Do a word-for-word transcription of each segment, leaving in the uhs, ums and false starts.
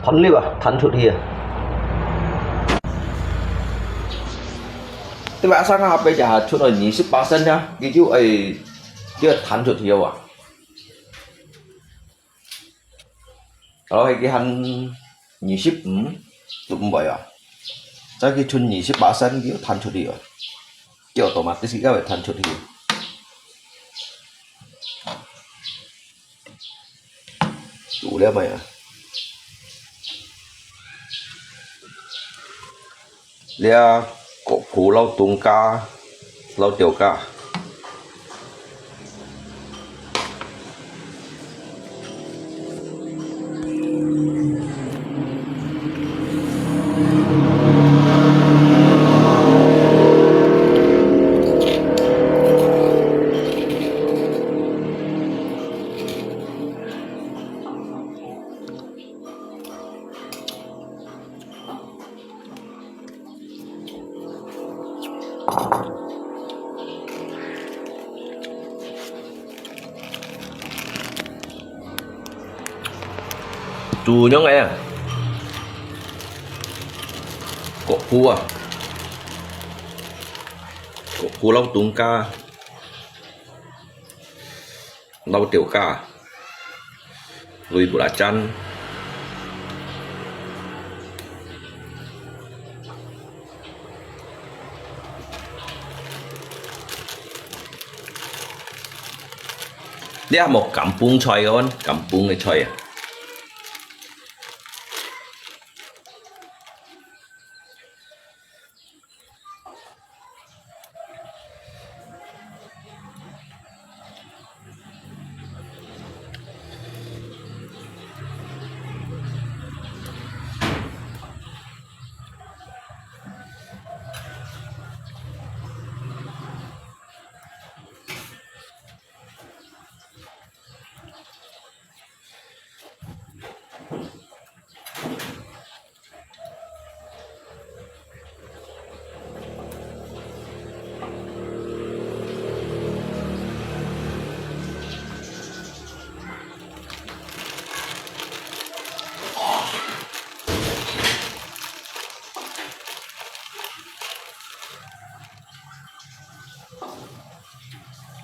彈力啊，彈出去啊。對吧？上下背就出來二十巴仙呀，佢就會，就會彈出去啊。然後佢還二十五，都毋會啊。再去存二十巴仙，佢又彈出去啊。叫automatic，佢會彈出去。 煮了未啊？這角脯摎冬瓜摎豆角。 煮仰仔啊？角脯啊，角脯摎冬瓜。 摎豆角，類belacan。你有無kampung菜哦？Kampung个菜啊。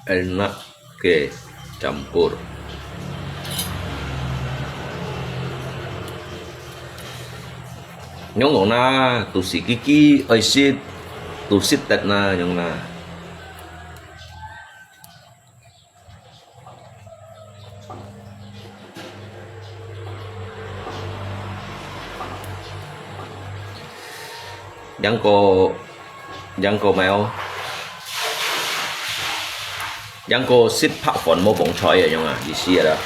Enak ke campur. Nyong na, tusi kiki, oi sit, tusit tet na, nyong na. ยังก็ ยังก็แมว ยังก็สิบผักฝนโมบงชอยอะยังอ่ะ อีเสียละ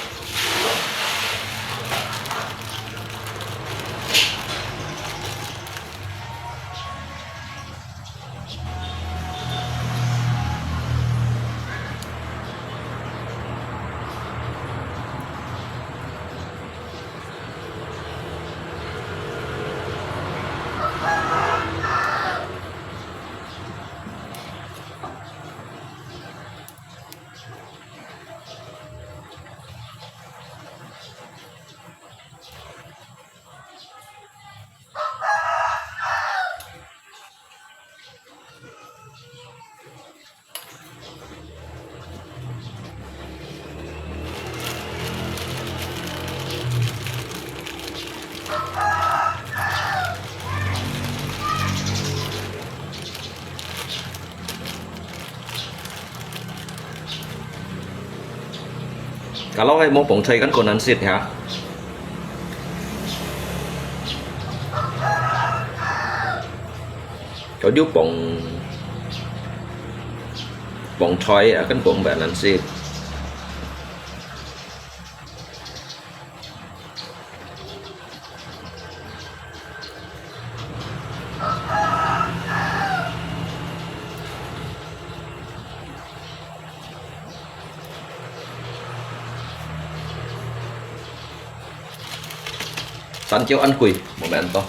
Kalau hai mo pong chai kan konan sit ha. 佢有放，放菜啊，跟放白蘭子。 山椒恁貴，無買恁多。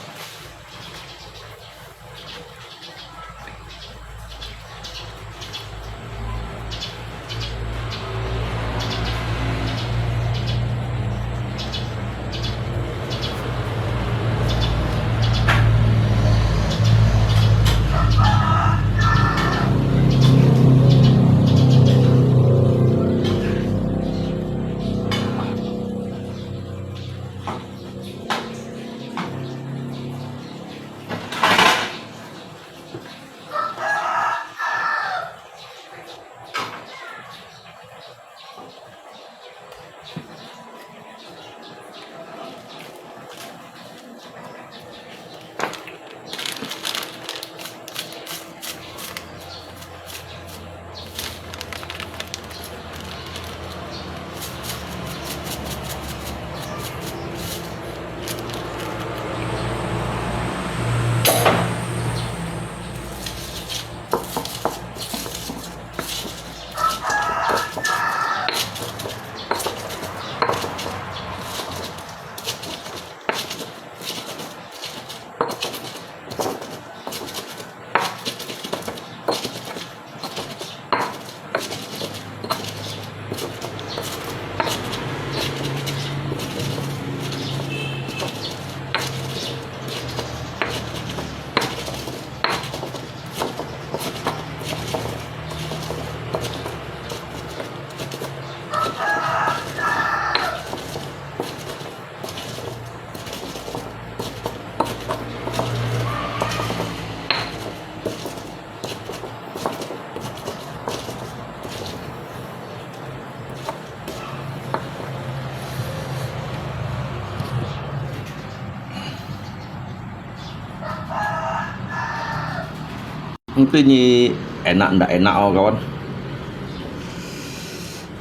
毋知你enak ndak enak哦，kawan。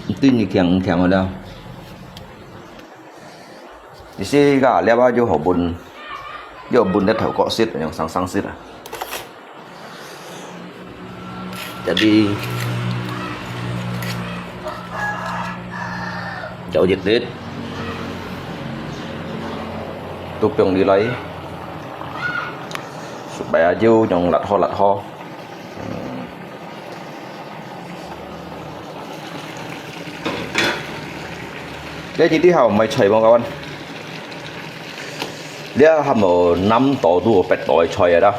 毋知你強毋強哦了。你試下，這下又好聞，又好聞得頭殼色，又生生色啊。 Jadi, jauh jedit. Tupung lilai. Supaya aju nyong lat ho, lat ho. Hmm. Jadi, hau mai chai mong kawan. Dia hamo nam to tu pet to chai ada.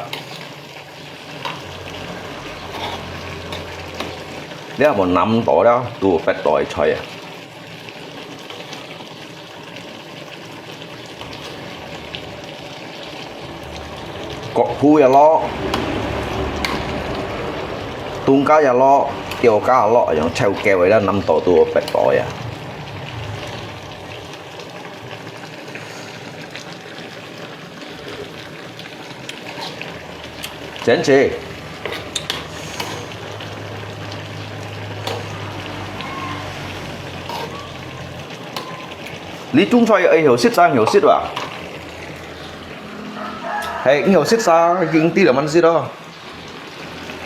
這無南島了，都有北島个菜啊。角脯也落，冬瓜也落，吊架也落，用臭狗个啦，南島都有北島个啊。 真係。你種菜愛曉食生曉食哇？係，曉食生，已經知了，慢食咯。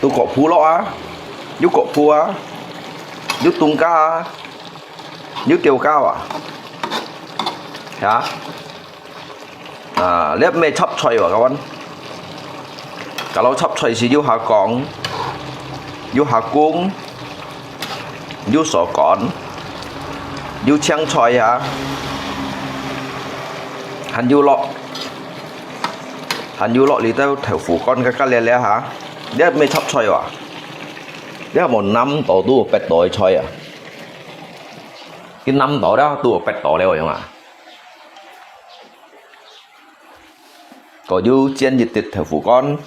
都角脯落啊，有角脯啊，有冬瓜啊，有吊架啊，呀。 啊，這毋係插菜哇，kawan。Kalau插菜係有蝦公，有蝦公，有傻乾，有青菜啊，還有落，還有落這兜豆腐乾个个咧咧哈。這毋係插菜哇，這無南島都有北島个菜啊。佢南島了，都有北島了，用啊。 過有煎一滴豆腐乾。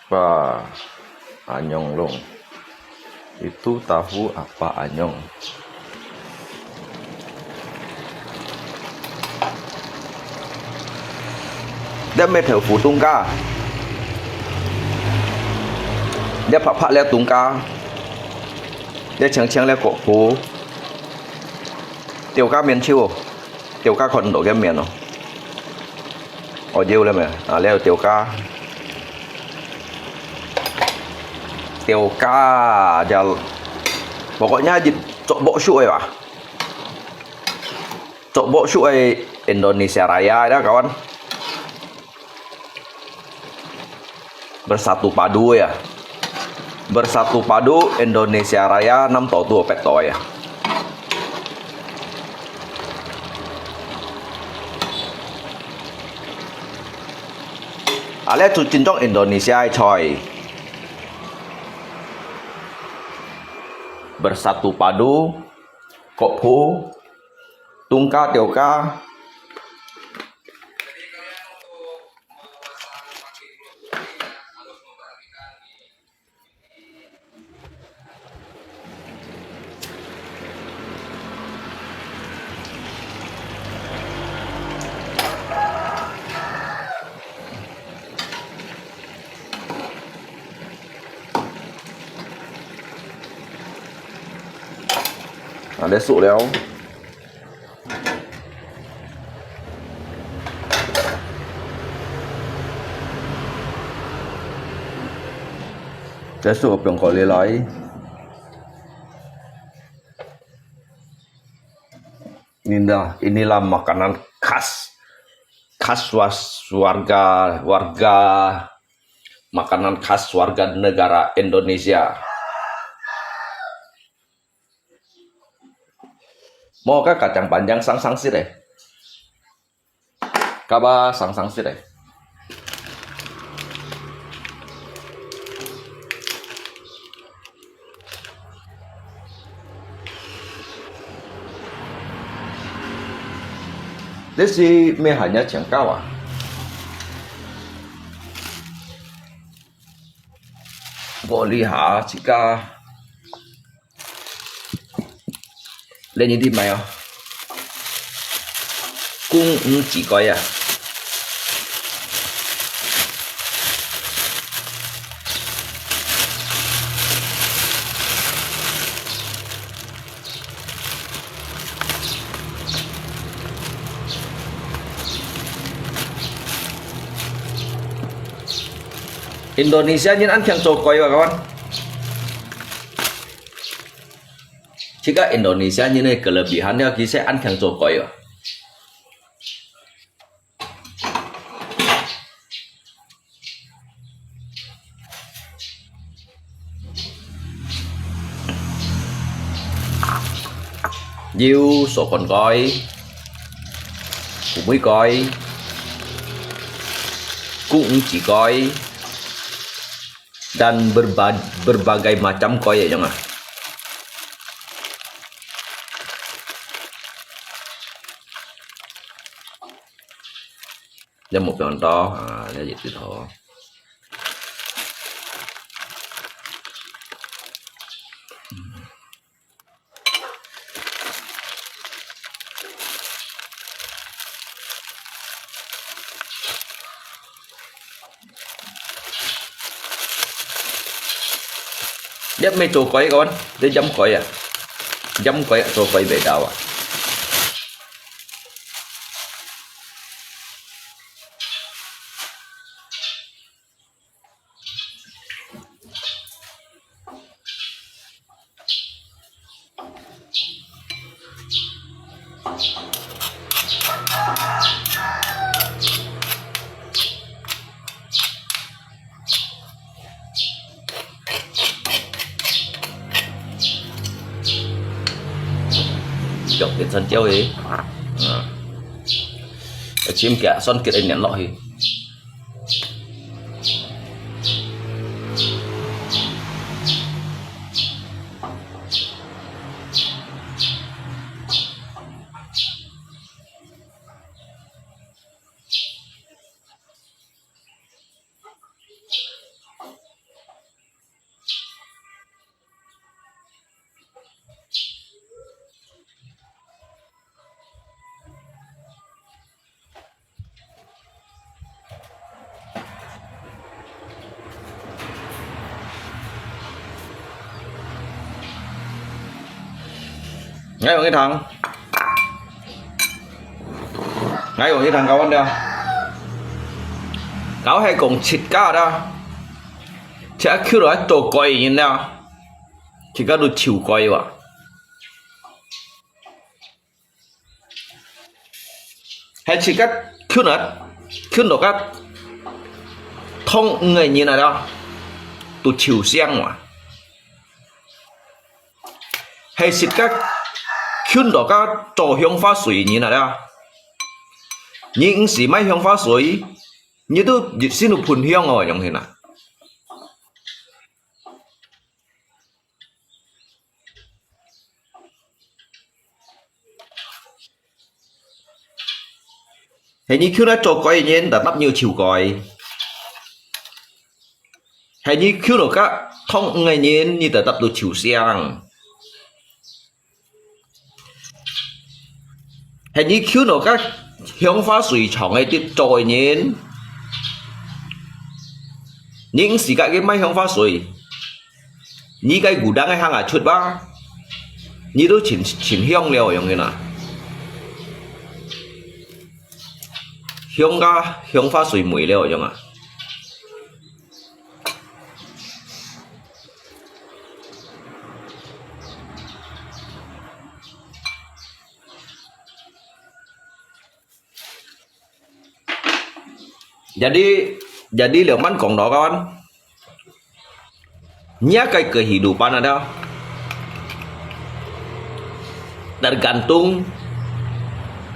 Wah，恁樣咯。Itu tahu apa anyong？這乜豆腐凍架，這白白這凍架，這青青這粿麩，豆角麵球，豆角看毋到个麵哦。哦，有了沒？啊，這有豆角，豆角就，pokoknya做bok syuk个吧。 Cok bok syuk e Indonesia Raya dah kawan. Bersatu padu ya. Bersatu padu Indonesia Raya năm tô tu pet tô ya. Ale tu chính trong Indonesia e choi. Bersatu padu, kok phu, tungka tioka.啊，這熟了。這熟放過來。Ini dah, inilah makanan khas, khas was-, warga, warga makanan khas warga negara Indonesia. Mo ka kacang panjang sang-sang sit e. Kaba sang-sang sit e. Nasi mie hanya cengkau ah. Ko liha cika. Lên như đi mày à. Cũng chỉ coi à. Indonesia nhân ăn khen cho coi và các bạn. Jika Indonesia nhân này kelebihan ya kisah ăn khen cho coi à. Liu sokon koi, kumui koi, kung ci koi, dan berba-, berbagai macam koi ya, Jong ah. Yan mo pyo to, ah, yan yit to. Yan may cho koi kon, yan yam koi ah. Yam koi ah, cho koi bê tao ah. Chọc đến sân chéo hì. À. Chim kìa, son kiệt anh nhắn lọ hì. 𠊎用一堂，𠊎用一堂教阮了。教係講自家啦，自家去了做鬼人了，自家都臭鬼哇。 係自家近啊，近到个通魚个人啊了，都臭腥哇。係自家近到个做香花水个人啊了，你毋使買香花水，你都一身都噴香哦，樣形啊。 係你去到做鬼个人，就搭你臭鬼；係你去到个通魚个人，你就搭到臭腥；係你去到个香花水廠个做个人，你毋使自家買香花水， 你个古董个行啊出吧，你都清清香了樣个啦，香啊香花水味了樣啊。 Jadi, jadi leo man kong dokan. Nya kai kehidupan ada tergantung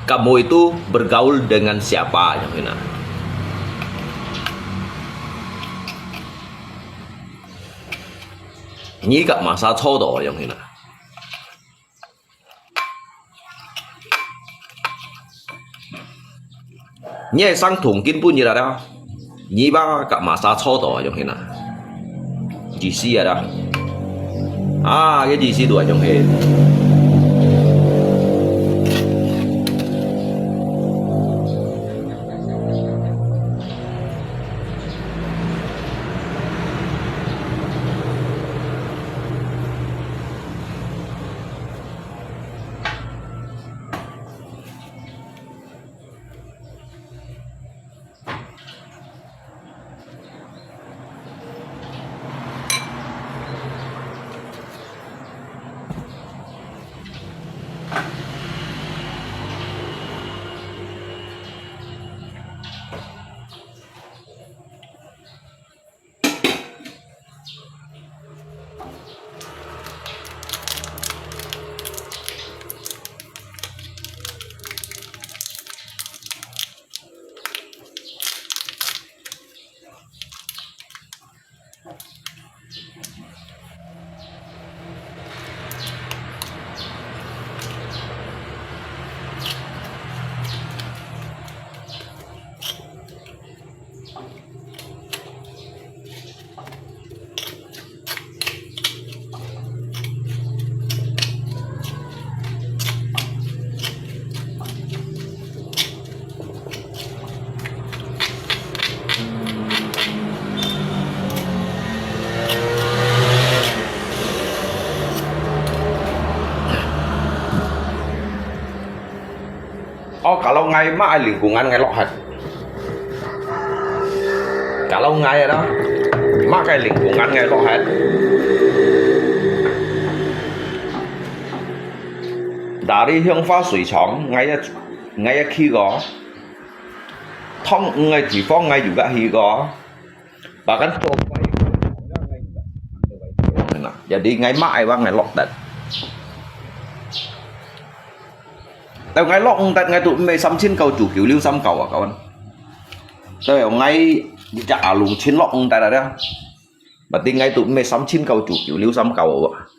kamu itu bergaul dengan siapa yang hina. Ni kak masa chodo yang hina. Ni sang thùng kín pun ni ada. Ni ba kak masa chodo yang hina. G C ada. Ah, cái G C tu yang hina. 哦，kalau ngai mak ai lingkungan ngai lok hat. Kalau ngai ada, mak ai lingkungan ngai lok hat. Dari 香花水厂，ngai ngai去過，通魚个地方，ngai juga去過。 Bahkan做鬼，jadi ngai mak ai wang ngai lok dat. Tau ngai lok ung dat ngai tu mei 三千九九九六三九啊，kawan. Tau ngai di jak alung chin lok ung dat ada. Berarti ngai tu mei 三千九九九六三九啊。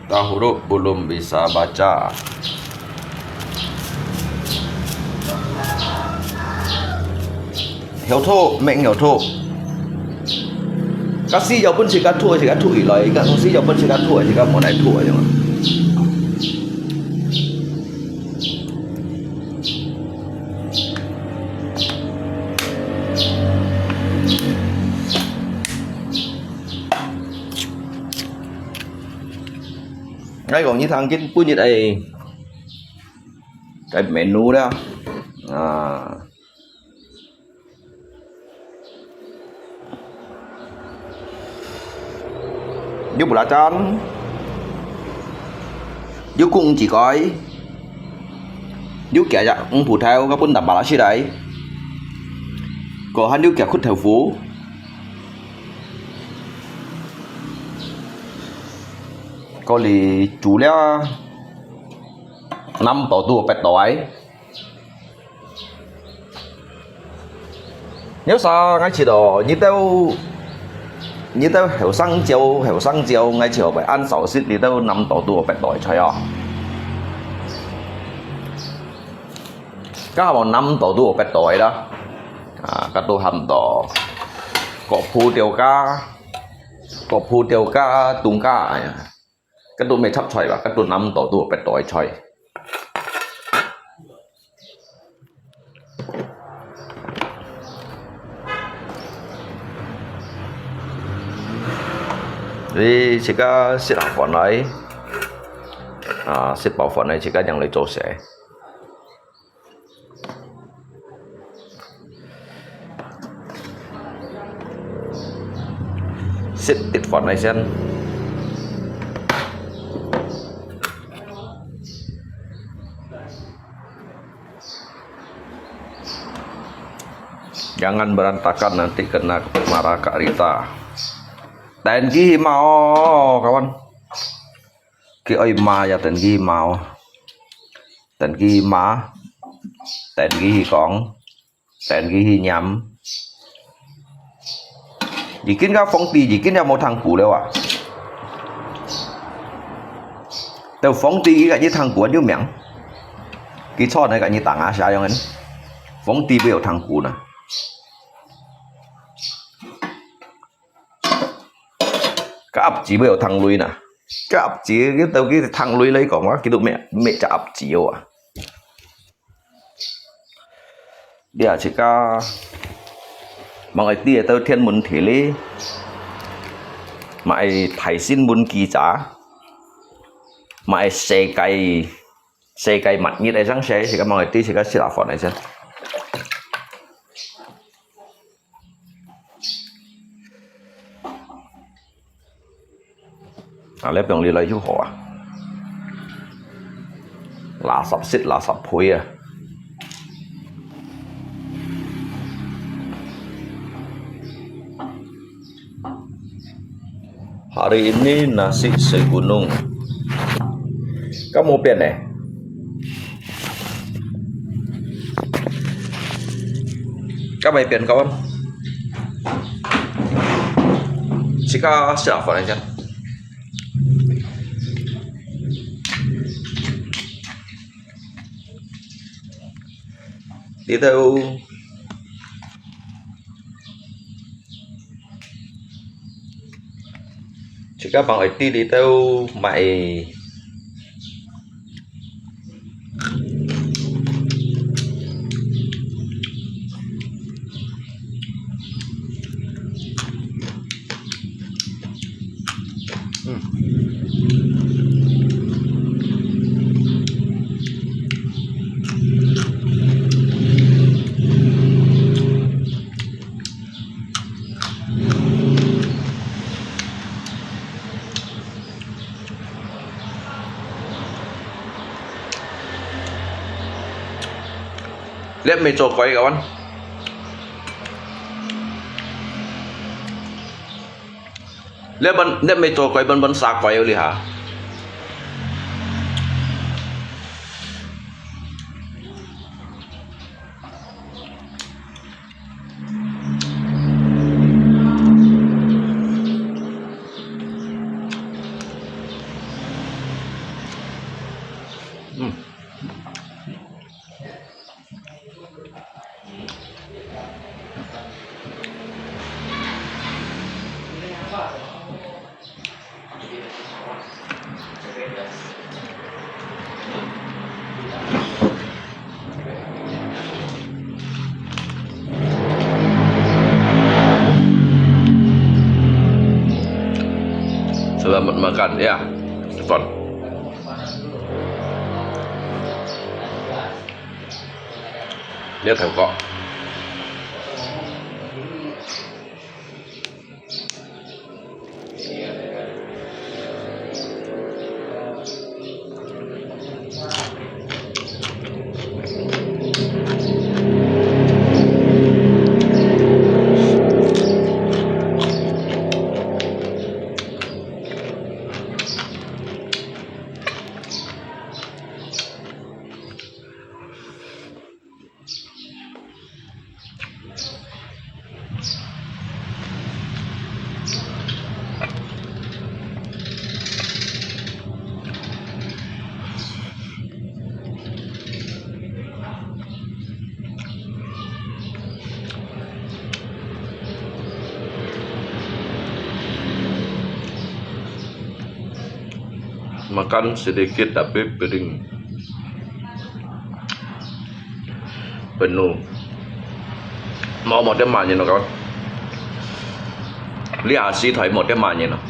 Dah huruf belum bisa baca. Hiu thu, meng hiu thu. Kasi yau pun sika thu, sika thu ilai, kasi yau pun sika thu, sika mo nai thu aja. 𠊎講你聽今晡日个，个menu了，啊，有belacan，有公雞蓋，有幾隻紅葡萄，个分蛋白拉出來，个還有幾隻苦豆腐。 个哩煮了，南島都有八島。有啥𠊎知道，你兜，你兜後生招，後生招，𠊎知道會恁少食，你兜南島都有八島个菜哦。該無南島都有八島个啦，啊，該都喊到，个葡萄架。 个葡萄架、冬架，哎呀，該都無插菜吧，該都南島都有八島个菜。你自家食下飯來，啊，食飽飯來，自家正來做事。 食滴飯來先。Jangan berantakan, nanti kena marah Kak Rita. Ten ki hima o, kawan. Ki oi ma ya ten ki hima o. Ten ki hima. Ten ki hi kong. Ten ki hi nyam. Yi kin ka phong ti, yi kin ya mo thang pu le wa. Teu phong ti ka yi thang pu an yu miang. Ki chon ka yi tang a sha yong en. Phong ti bu yo thang pu na. Ka ap ji bu yo thang lui na. Ka ap ji ki teu ki thang lui lai kong wa, ki tu me, me cha ap ji yo wa. Dia chika mang ai ti teu thiên文地理, mang ai thai sin mun ki cha, mang ai se kai, se kai mat ngit ai sang se, chika mang ai ti chika sila fon ai sen. Ah, le piang li lai chu ho ah. Lasa sit, lasa phui ah. Hari ini nasi segunung. Kamu pian eh? Kamai pian kawan. Sika siapa aja. Dito. Chika pang oi ti dito mai. Lihat meja koi kawan. Lihat ban, lihat meja koi ban ban sa koi uli ha. Selamat makan ya, Stefan. 這頭殼。 Makan sedikit tapi piring penuh. Mau mau dia makan, kawan. Lihat si Thai mau dia makan.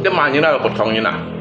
這麼人啊，不同人啊。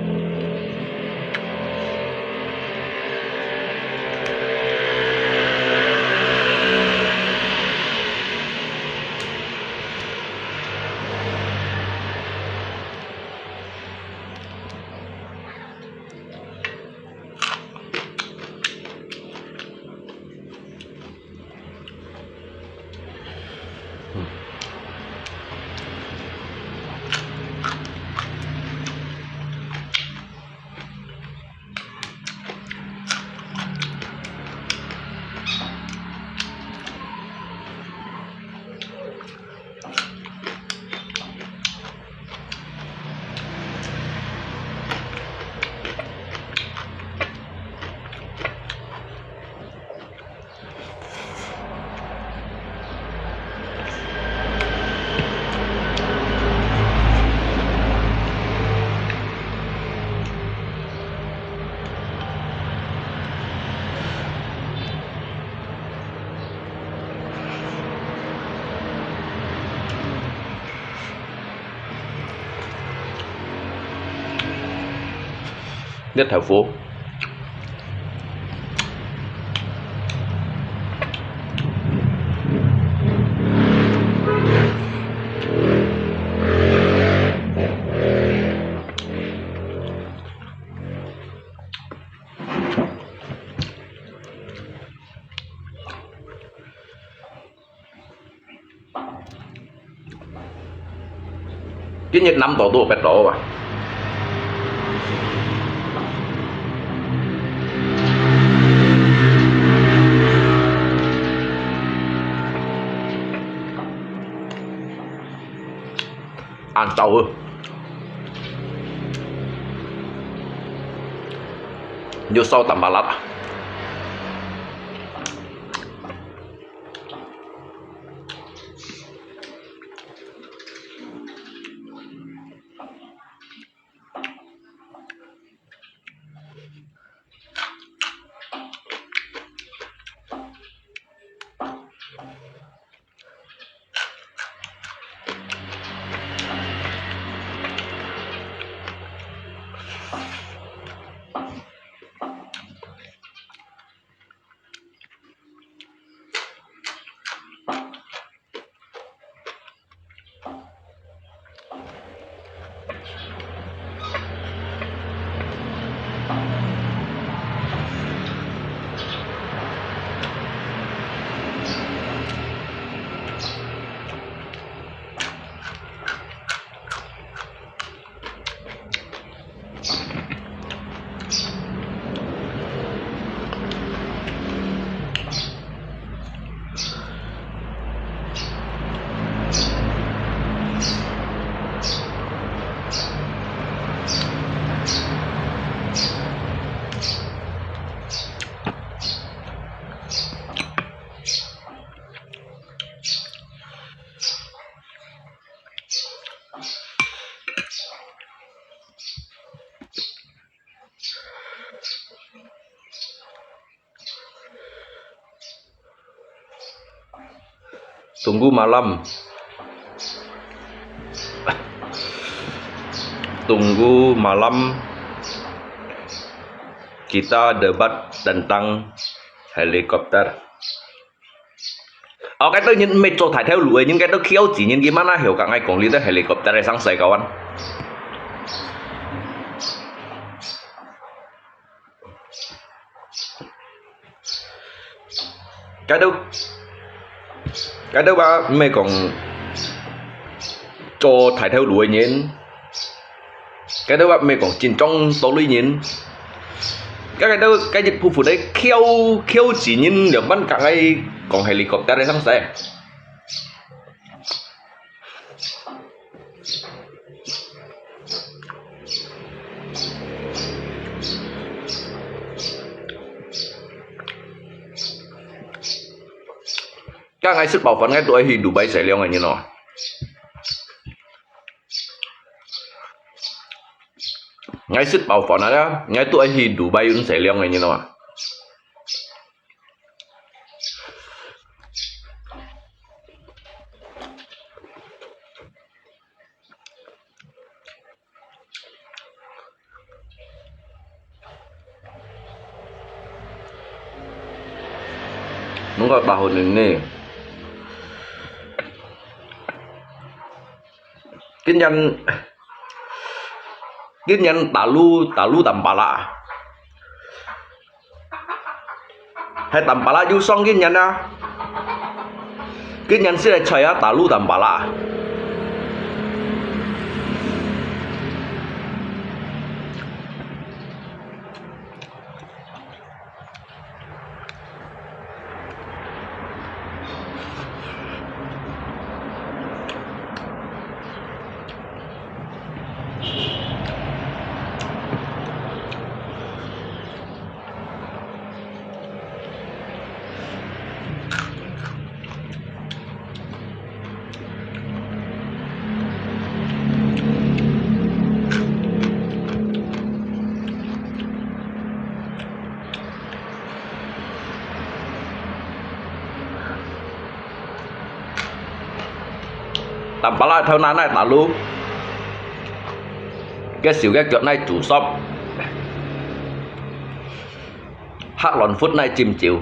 這豆腐。 今日南島都有北島啊。恁燥啊！有燒淡薄辣啊！ Tunggu malam. Tunggu malam kita debat tentang helikopter. 哦，該兜人毋係做大頭路个人，該兜翹子人，佢mana曉甲𠊎講這兜helikopter个生死个啊。該兜，該兜話毋係講做大頭路个人。 該兜話毋係講真正道理人。該，該兜，該一部分个翹，翹子人，仰般甲𠊎講helikopter个生死。該𠊎食飽飯，𠊎都愛去Dubai洗涼个，你知無？ 𠊎食飽飯啊，𠊎都愛去Dubai洗涼个，你知無？ Mungko tahun ini. Kenyan, kenyan talu, talu tampalak. Hai tampalak yu song kenyan a. Kenyan si lai chai a talu tampalak. Tampalak thâu na nai talu. Cái siu cái kiot nai chủ shop. Hak lon phút nai chim chiu.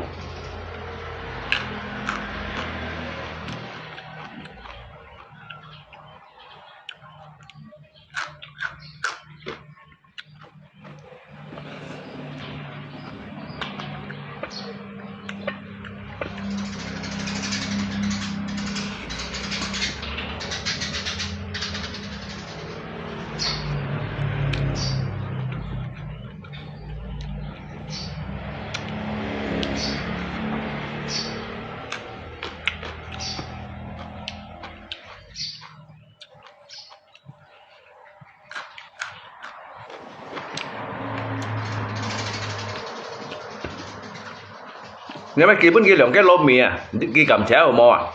你乜基本佢兩個老味啊，佢敢食好無啊？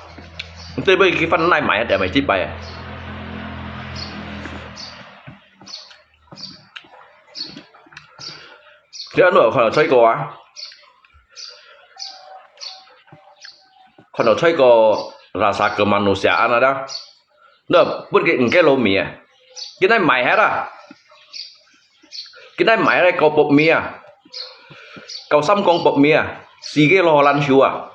對不對？佢分奶買啊，定係幾擺啊？這安到看到菜過啊？看到菜過rasa kemanusiaan ada。 Nah，分佢五個老味啊！佢來買下啦！佢來買下个薄味啊！搞三公薄味啊！四個羅蘭樹啊！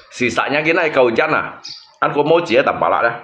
四十年佢來搞人啊！安過無錢个tampalak啊！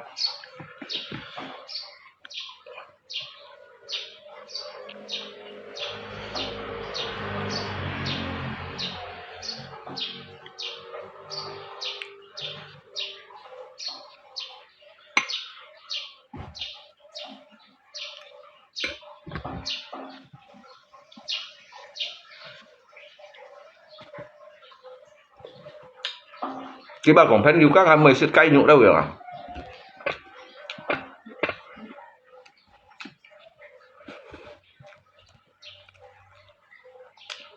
佢話講朋友間還會食雞肉了呀。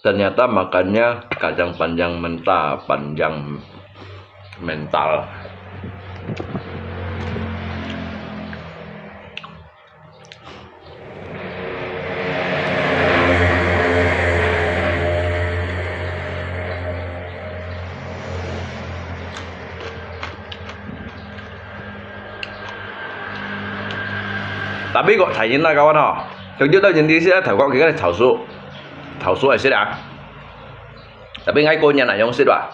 Ternyata makannya kacang panjang mentah, panjang mental. 美國大人來講吼，就有兜人知食啊，頭殼佢个炒熟，炒熟个食啊。Tapi𠊎個人啊，用食啊。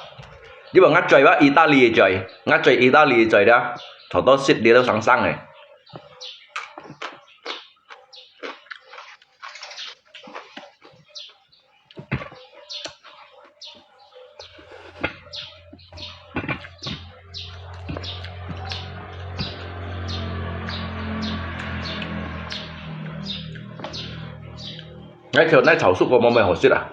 因為𠊎嘴啊，意大利个嘴，𠊎嘴意大利个嘴啦，頭到食你都生生个。 該條，該炒熟个無咩好食啊？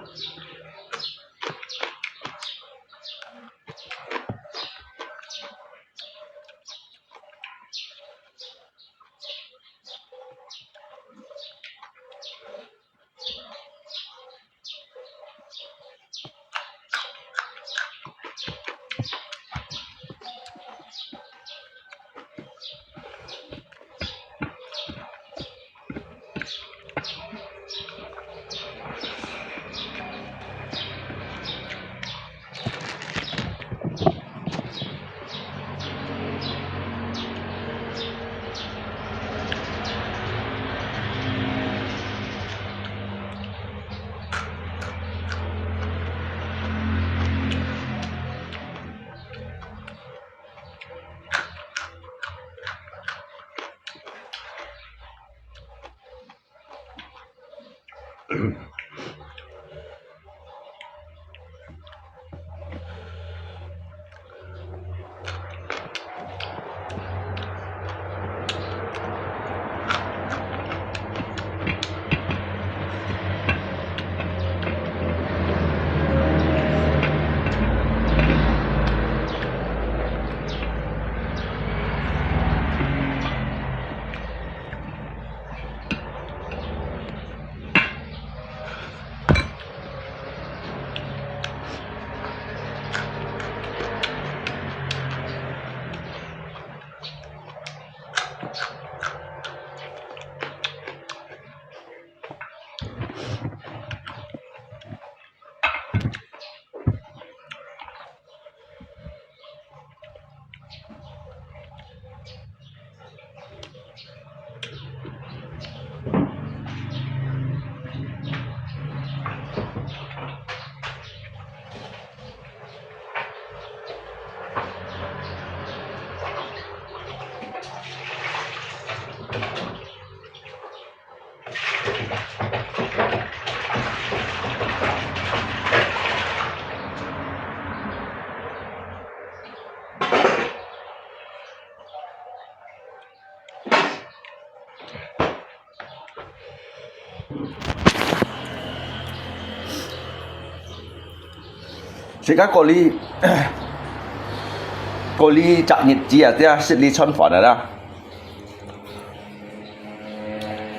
自家過哩，過哩隻日子啊，這食哩餐飯啊啦。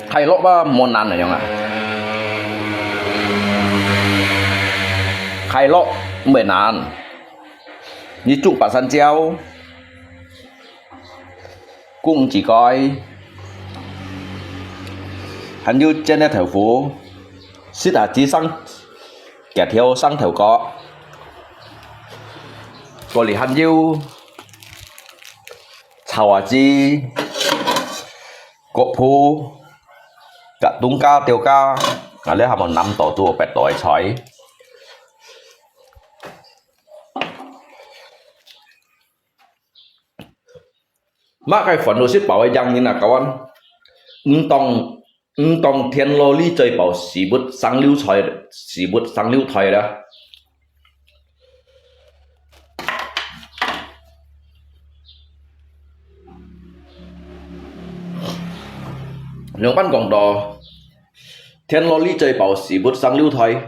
快樂吧，無難个樣啊。快樂毋會難。你種白山蕉，供自家，還有煎个豆腐，食下子生，夾條生豆角，過哩還有炒下子。 果脯、甲冬瓜、豆角，啊，這下無南島都有別島个菜。麼个煩惱食飽个樣人啊，各位，毋當，毋當田螺梨嘴包，屎朏生溜菜，屎朏生溜菜啦。 仰般講到，田螺梨嘴包屎朏生溜菜。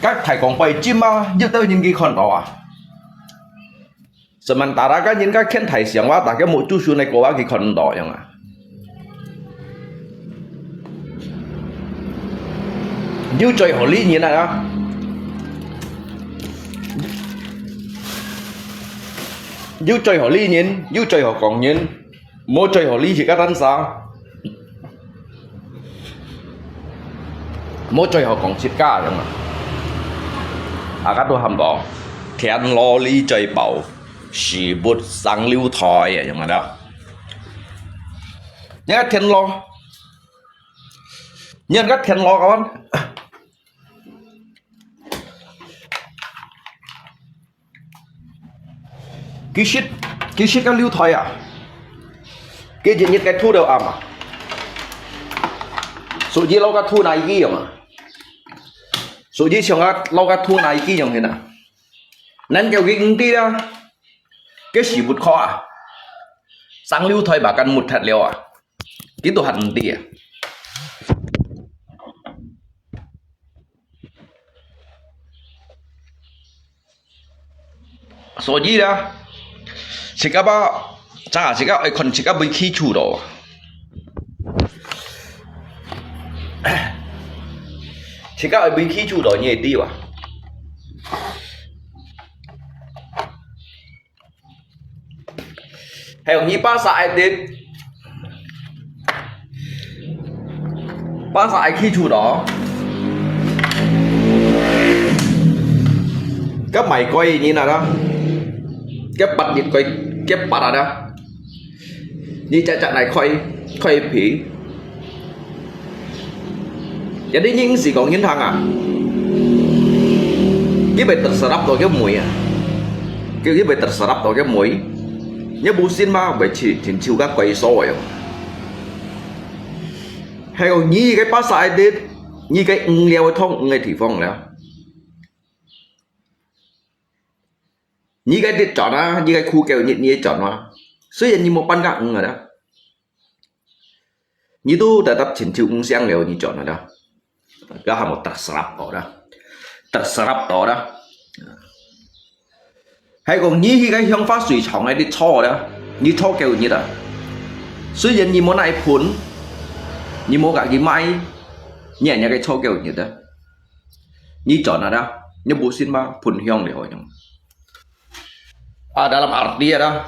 該大江背浸啊，有兜人去看到啊。Sementara該人該牽大象哇，大家無注意个過啊，去看到樣啊。 有最好哩人啊！有最好哩人，有最好講人，無最好哩自家單儕，無最好講自家樣啊！大家都喊到，田螺梨嘴包，屎朏生溜菜啊，樣啊啦！你个電腦，你个電腦个。其實，其實个流態啊，佢日日个圖都暗啊。手機摎个圖哪一樣啊？手機上个摎个圖哪一樣去啊？恁久佢毋知啊，佢死不可啊，生流態把根木忒了啊，佢都還毋知啊。 所以啦，自家吧，咋自家愛看自家會記住咯。自家愛會記住咯，你會知哇？ 還有你巴沙愛的，巴沙愛去處咯。該買貴人啊啦，該八日貴，該八啊啦，你隻隻來開，開皮。 Jadi你毋使講人聽啊，佢會terserap到佢尾啊，佢，佢會terserap到佢尾。你無信嘛，會去尋求个歸所个。還有你个巴沙个，你个魚了个通魚个地方了。 你个跌轉啊，你个苦狗，你，你跌轉啊。雖然你無半個魚啊，你都tetap尋求魚相了，你轉啊，該還無terserap到啦，terserap到啦。還講你去个香花水廠个，你坐啦，你坐夠日啊。雖然你無哪一盆，你無家己賣，你也个坐夠日啊。 你轉啊啦，你無信嘛？分享了樣。啊，dalam arti啊啦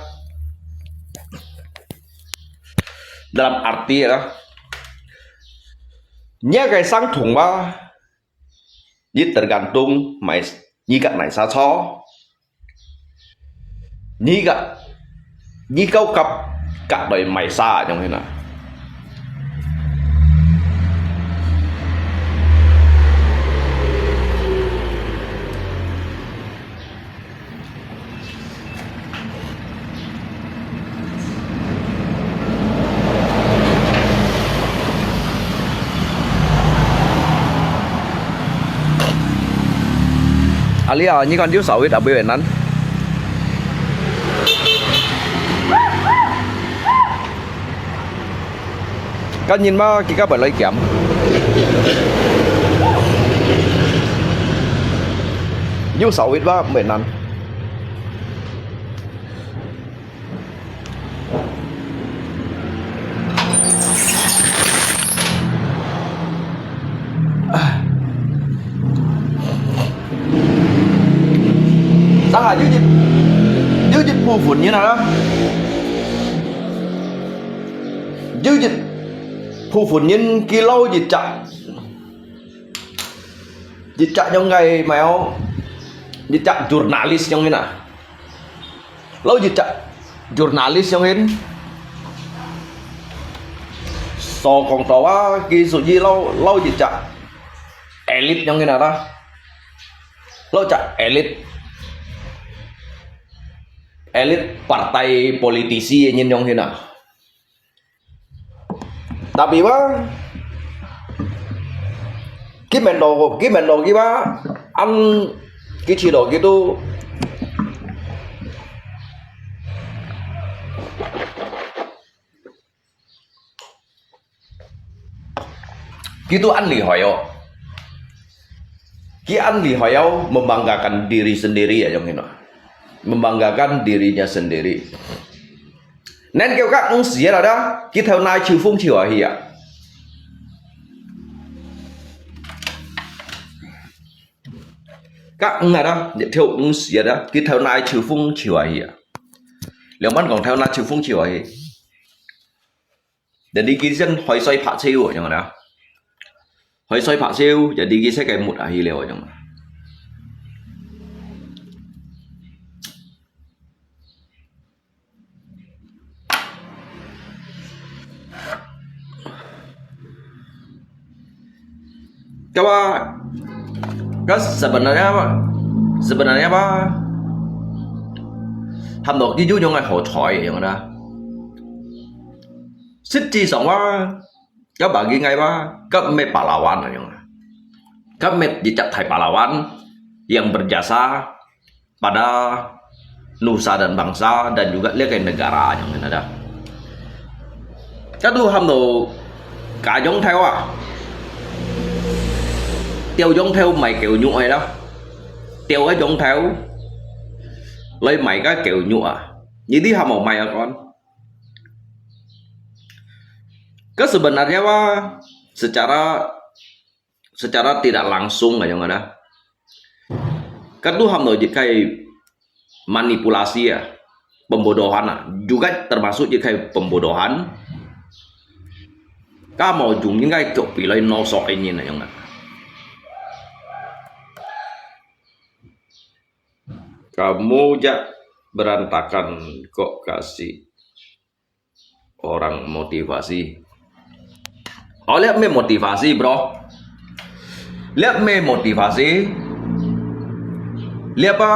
，dalam arti啊啦，你个相同嘛？你tergantung買，你个買啥車？ 你个，你夠甲，甲來賣沙，樣形啊。啊，你啊，你看有稍微特別難。Kan nhìn mà kì các bạn lấy kiểm. Nhu sáu ít ba mười năm. Sá hả, dư dịch, dư dịch phù phun như nào đó. Dư dịch phù phun như kì lâu dịch chặt. Dịch chặt trong ngày mà ó, dịch chặt journalist trong như nào. Lâu dịch chặt journalist trong hin. So kong tàu á, kì số gì lâu, lâu dịch chặt elite trong như nào đó. Lâu chặt elite. Elite partai politisi nhân trong hin à. Tapi ba, kì mèn đồ, kì mèn đồ kì ba, ăn kì chỉ đồ kì tu. Kì tu ăn lì hỏi ó. Kì ăn lì hỏi ó, membanggakan diri sendiri ya, yang ini. Membanggakan dirinya sendiri. Nên kêu các ứng sĩ là đó, kì theo nai chiêu phung chiêu à hì à. Các ứng là đó, theo ứng sĩ là đó, kì theo nai chiêu phung chiêu à hì à. Liang mắn kong theo nai chiêu phung chiêu à hì. Jadi kì dân hỏi xoay phạ chiêu à, yang đó. Hỏi xoay phạ chiêu, jadi kì sẽ cái mụt à hì liao, yang. Kau ah, kau sebenarnya apa? Sebenarnya apa? Ham to ki ju nyong ai hau choi nyong na. Sit ji song wa, kau bagi ngai wa, kau me pahlawan nyong. Kau me jejak thai pahlawan yang berjasa pada nusa dan bangsa dan juga liak negara nyong na. Kau tu ham to ka jong thai wa. Tiau jong thai mai keu nyu ai la. Tiau ai jong thai. Lai mai ka keu nyu a. Ni di ham mai a kon. Kau sebenarnya wa secara secara tidak langsung aja ngana. Kau tu ham to jit kai manipulasi ya, pembodohan ah, juga termasuk jit kai pembodohan. Kau mau jung jit kai kok pilai no sok ini na yang. Kamu jak berantakan kok kasih orang motivasi. Oh, liak me motivasi, bro. Liak me motivasi. Liak apa?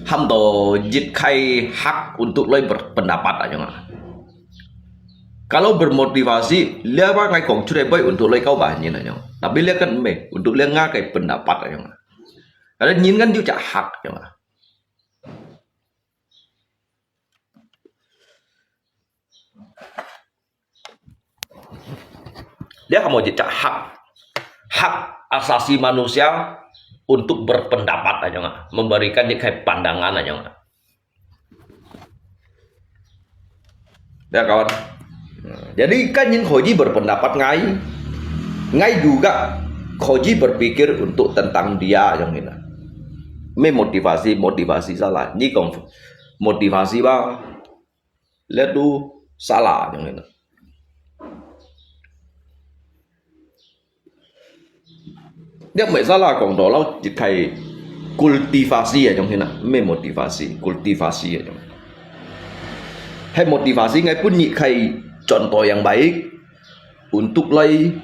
Ham to jit kai hak untuk lai berpendapat aja ngana. Kalau bermotivasi, liak apa ngai kong churai boy untuk lai kau banyin aja. Tapi liak kan me untuk liak ngai kai pendapat aja ngana. Ada nyin kan juga hak aja ngana. Dia kamu jejak hak, hak asasi manusia untuk berpendapat aja ngana, memberikan jit kai pandangan aja ngana. Ya kawan. Jadi kan nyin kho ji berpendapat ngai, ngai juga kho ji berpikir untuk tentang dia aja ngana. Me motivasi, motivasi salah. Ni kong motivasi ba, liak tu salah aja ngana. Liak me salah kong to lau jit kai kultivasi aja ngana, me motivasi, kultivasi aja. Hai motivasi ngai pun jit kai contoh yang baik untuk lai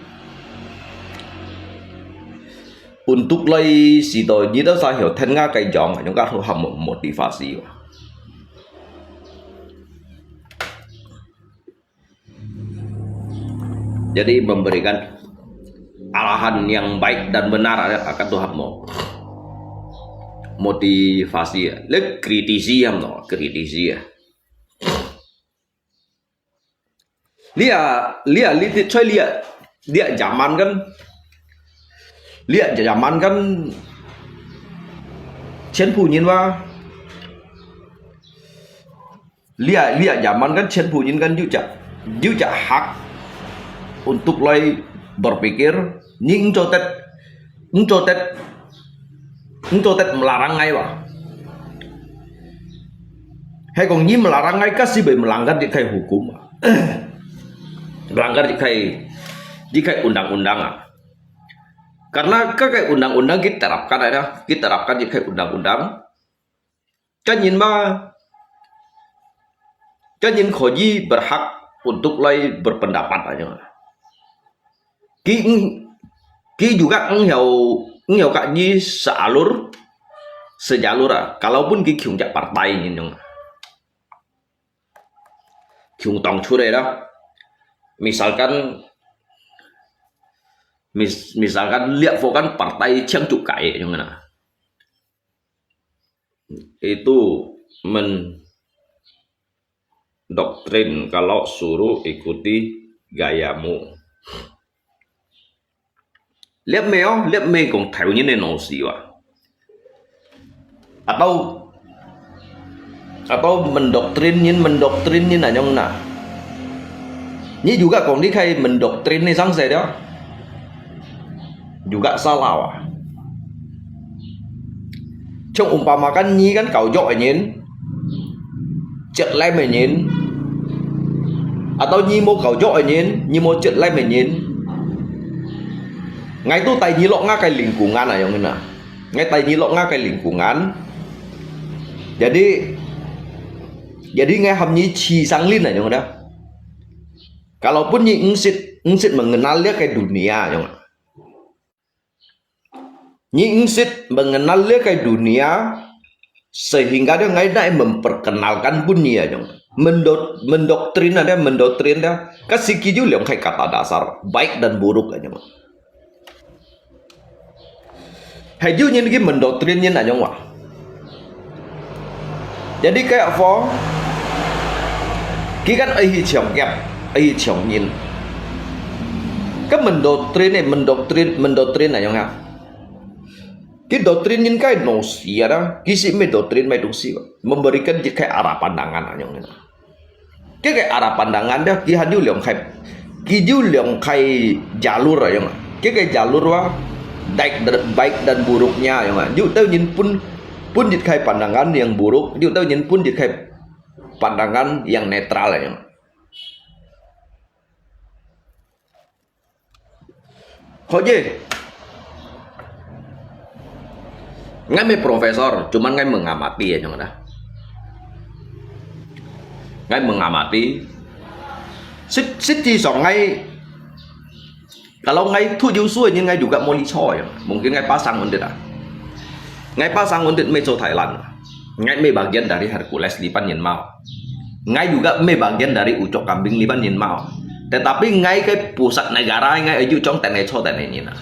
untuk lai sito jit ta sa hiau ten nga kai jong aja ngana kau ham motivasi. Jadi memberikan arahan yang baik dan benar aja kau tu ham mo. Motivasi ya. Liak kritisi ham to, kritisi ya. Liak, liak, liak, cuy liak, liak zaman kan. Liak zaman kan. Cian pu nyin wa. Liak, liak zaman kan cian pu nyin kan juga, juga hak untuk lai berpikir, nyi engco tet, engco tet, engco tet melarang ngai wa. Hai kong nyi melarang ngai kasi be melanggar jit kai hukum wa. Melanggar jit kai, jit kai undang-undang ah. Karena ka kai undang-undang kita terapkan ada, kita terapkan jit kai undang-undang. Kan nyin ma, kan nyin kho ji berhak untuk lai berpendapat aja. Ki, ki juga enghiau, enghiau kak ji sealur, sejalur ah. Kalaupun ki kiung jak partai nyin nyong. Kiung tong churai la. Misalkan, mis-, misalkan liak fo kan partai ciang juk kai nyong na. Itu mendoktrin kalau suruh ikuti gayamu. Liak me oh, liak me kong thai nyin ne no si wa. Atau, atau mendoktrin nyin, mendoktrin nyin anyong na. Nyi juga kong di kai mendoktrin ni sang se dia. Juga salah wa. Ciong umpamakan nyi kan kau jok nyin, jet lem nyin, atau nyi mo kau jok nyin, nyi mo jet lem nyin. Ngai tu tai nyi lok nga kai lingkungan ayong na. Ngai tai nyi lok nga kai lingkungan. Jadi, jadi ngai ham nyi ci sang lin ayong na. Kalaupun nyi engsit, engsit mengenal dia kai dunia ayong. 你毋識 mengenal 這个 dunia, sehingga dia ngai nai memperkenalkan pun 你 啊，恁樣。Mendot-，mendoktrin ada, mendoktrin ada. Ka siki ju 兩个 kata dasar, baik dan buruk 啊，恁樣。Hai ju 人去 mendoktrin 人 啊，恁樣哇。Jadi kayak apa? Ki kan ai hi chiong yap, ai hi chiong yin. Ka mendoktrin eh, mendoktrin, mendoktrin 啊，恁樣啊。 Ki doktrin 應該 no sia dah, ki si me doktrin me 東西 ba. Memberikan 一个 arah pandangan 恁樣。這个 arah pandangan dah, ki han 有兩个，ki 有兩个 jalur 恁樣。這个 jalur 哇，baik dan-，baik dan buruknya 恁樣。有兜人分，分一个 pandangan yang buruk，有兜人分一个 pandangan yang netral 恁樣。 好个。Ngai 毋係 professor，cuma ngai mengamati 啊，恁樣啊。Ngai mengamati。實，實際上ngai，kalau ngai 讀有書个人，ngai juga 無理錯个，mungkin ngai pasang undit啊。Ngai pasang undit 毋係做 Thailand，ngai 毋係 bagian dari Hercules 裡背人嘛。 Ngai juga 毋係 bagian dari ucok kambing 裡背人嘛。Tetapi ngai 个 pusat negara，ngai 愛有種等个錯等个人啊。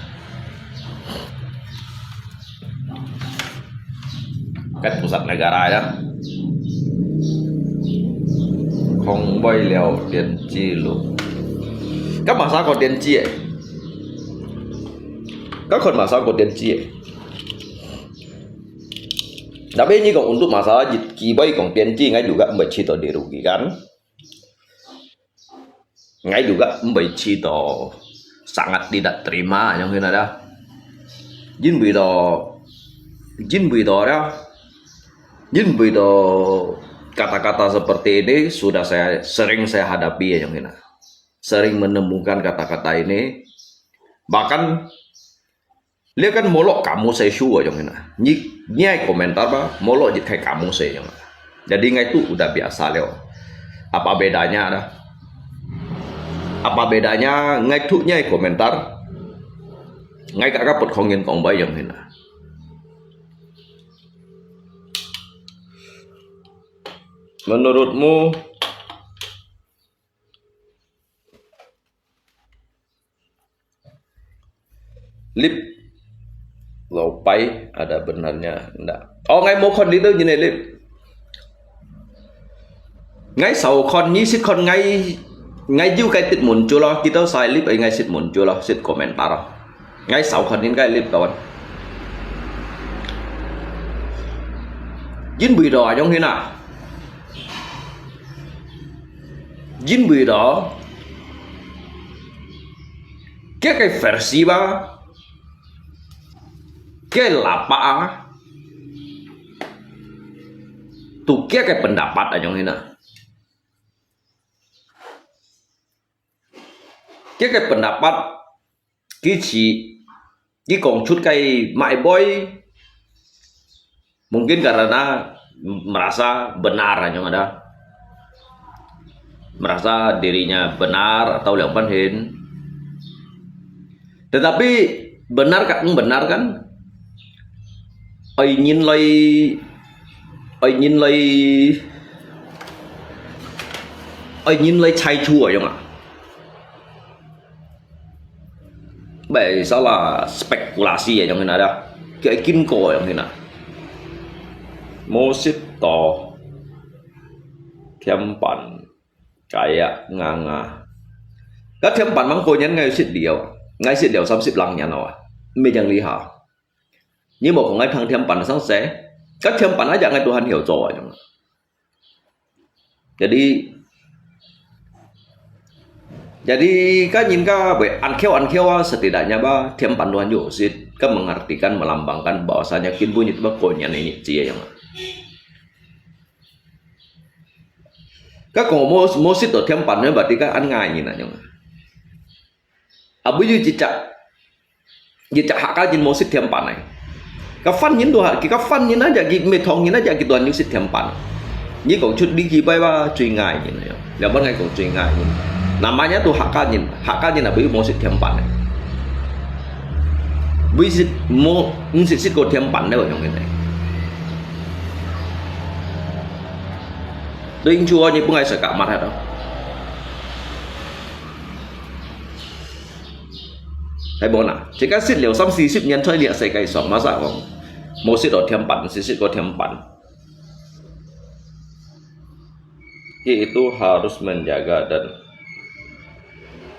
Ngai pusat negara ya。Không bay 了電子路。Ka masa ko 電子誒。Ka 看 masa ko 電子誒。 Tapi 你講 untuk masalah 佢會講電子，ngai juga 毋會試著 dirugikan。Ngai juga 毋會試著 sangat tidak terima，恁樣个啦。因為到，因為到啦，因為到 kata-kata seperti ini sudah saya, sering saya hadapi 恁樣个啦。Sering menemukan kata-kata ini，bahkan 這kan 無落 kamus 个書啊，恁樣啊。你，你愛 komentar 吧，無落一个 kamus 个樣啊。Jadi ngai tu udah biasa liao。Apa bedanya dah? Apa bedanya ngai tu ngai komentar? Ngai kaka pot 空言講話樣啊。Menurutmu Lip，老白 ada benarnya ndak？哦，ngai無看你兜人个 lip。Ngai 少看，你識看ngai，ngai有个 tit muncul咯，佢兜晒 lip，ngai 識 muncul咯，識 komentar咯。Ngai 少看人个 lip kawan。因為咯，恁樣啊。 因為咯，佢个 versi 吧，佢个 lapak啊，都佢个 pendapat 啊，恁樣啊。佢个 pendapat，佢係，佢講出个，mai boy， Mungkin karena merasa benar 恁樣啊，merasa dirinya benar atau 兩半仙。Tetapi benar kan, benar kan? Ai nhìn lại, ai nhìn lại, ai nhìn lại sai chu 恁樣啊。 Bai salah spekulasi 啊，恁樣啊，佢經過恁樣啊。無食到甜粄，kaya nganga。該甜粄吂過年，𠊎食了，𠊎食了三十零年了啊，毋係恁厲害。你無講𠊎聽甜粄生死，該甜粄啊，𠊎都還曉做啊，恁樣啊。 Jadi, jadi kan人家會恁巧恁巧啊，setidaknya吧，甜粄都還有食，kan mengartikan, melambangkan bahwasanya kin bunyi tu konyang ini cie yang. Kan kok mau mau sit do 甜粄呢，berarti kan an ngai ni nanyong. Abu yu cicak, cicak hak kajin mau sit 甜粄 ai. Kafan yin do hak, kafan yin aja, ki metong yin aja, ki tuan yu sit 甜粄. Ni kong cut di ki bai ba cui ngai yin ayo. Laban ngai kong cui ngai yin. Namanya tu hak kajin, hak kajin abu yu mau sit 甜粄 ai. Vì sao mua, mua xịt xịt có thêm bạn đâu, yang ini. Tuh incu ni pun ai sekat mat ada. Hai bona, jika xịt liu 三四十年在 liak sekat song, masa kong mua xịt có thêm bạn, xịt xịt có thêm bạn. Laki itu harus menjaga dan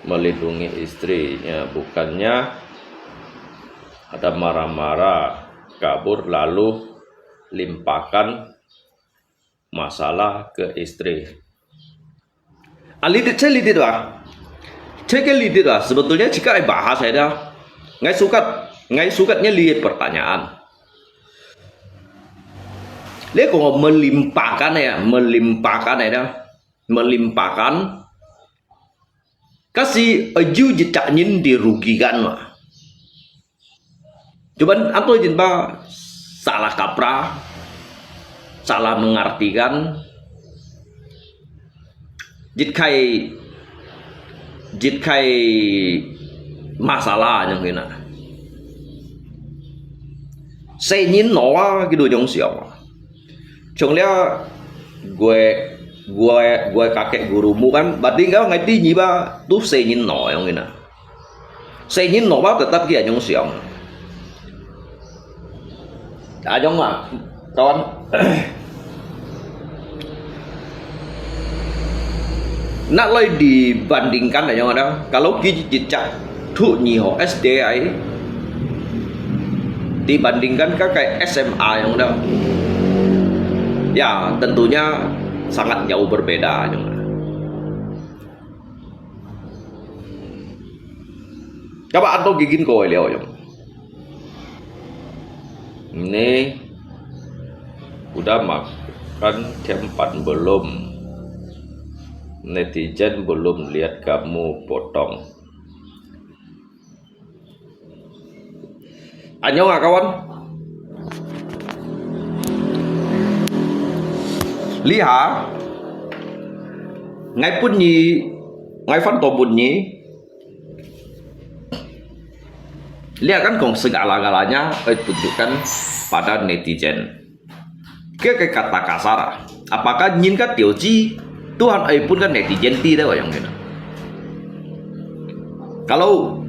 melindungi istrinya, bukannya ada marah-marah, kabur lalu limpahkan masalah ke istri. 啊，你這，這裡頭啊，這個裡頭啊，sebetulnya jika ai bahas ai dah. Ngai sukat, ngai sukat nya li pertanyaan. Lê kong melimpahkan ya, melimpahkan ya, melimpahkan. Kasi aju jejak nyin dirugikan mah. Cuman atau jin ba salah kaprah, salah mengartikan. Jit khai, jit khai masalah yang kena. Saya nyin nawa gitu jong siapa. Trong lia gue, gue, gue kakek gurumu kan, bating kau ngai ti nyi ba, tu saya nyin no yang kena. Saya nyin no ba tetap kia nyong siang. Ajong ah, kawan. Nak lai dibandingkan ajong ada. Kalau ki jejak tu nyi ho S D I dibandingkan ka kai S M A yang ada. Ya, tentunya sangat jauh berbeda ajong. Kaba atau gigin ko liao yang. Ini udah makan tempat belum? Netizen belum lihat kamu potong. Anyong ah, kawan. Lihat, ngai pun nyi, ngai fan to pun nyi. Lihat kan kong segala-galanya, eh, tunjukkan pada netizen. Kaya kata kasar ah. Apakah nyin ka tiuci Tuhan ai pun kan netizen ti deh wayang kena. Kalau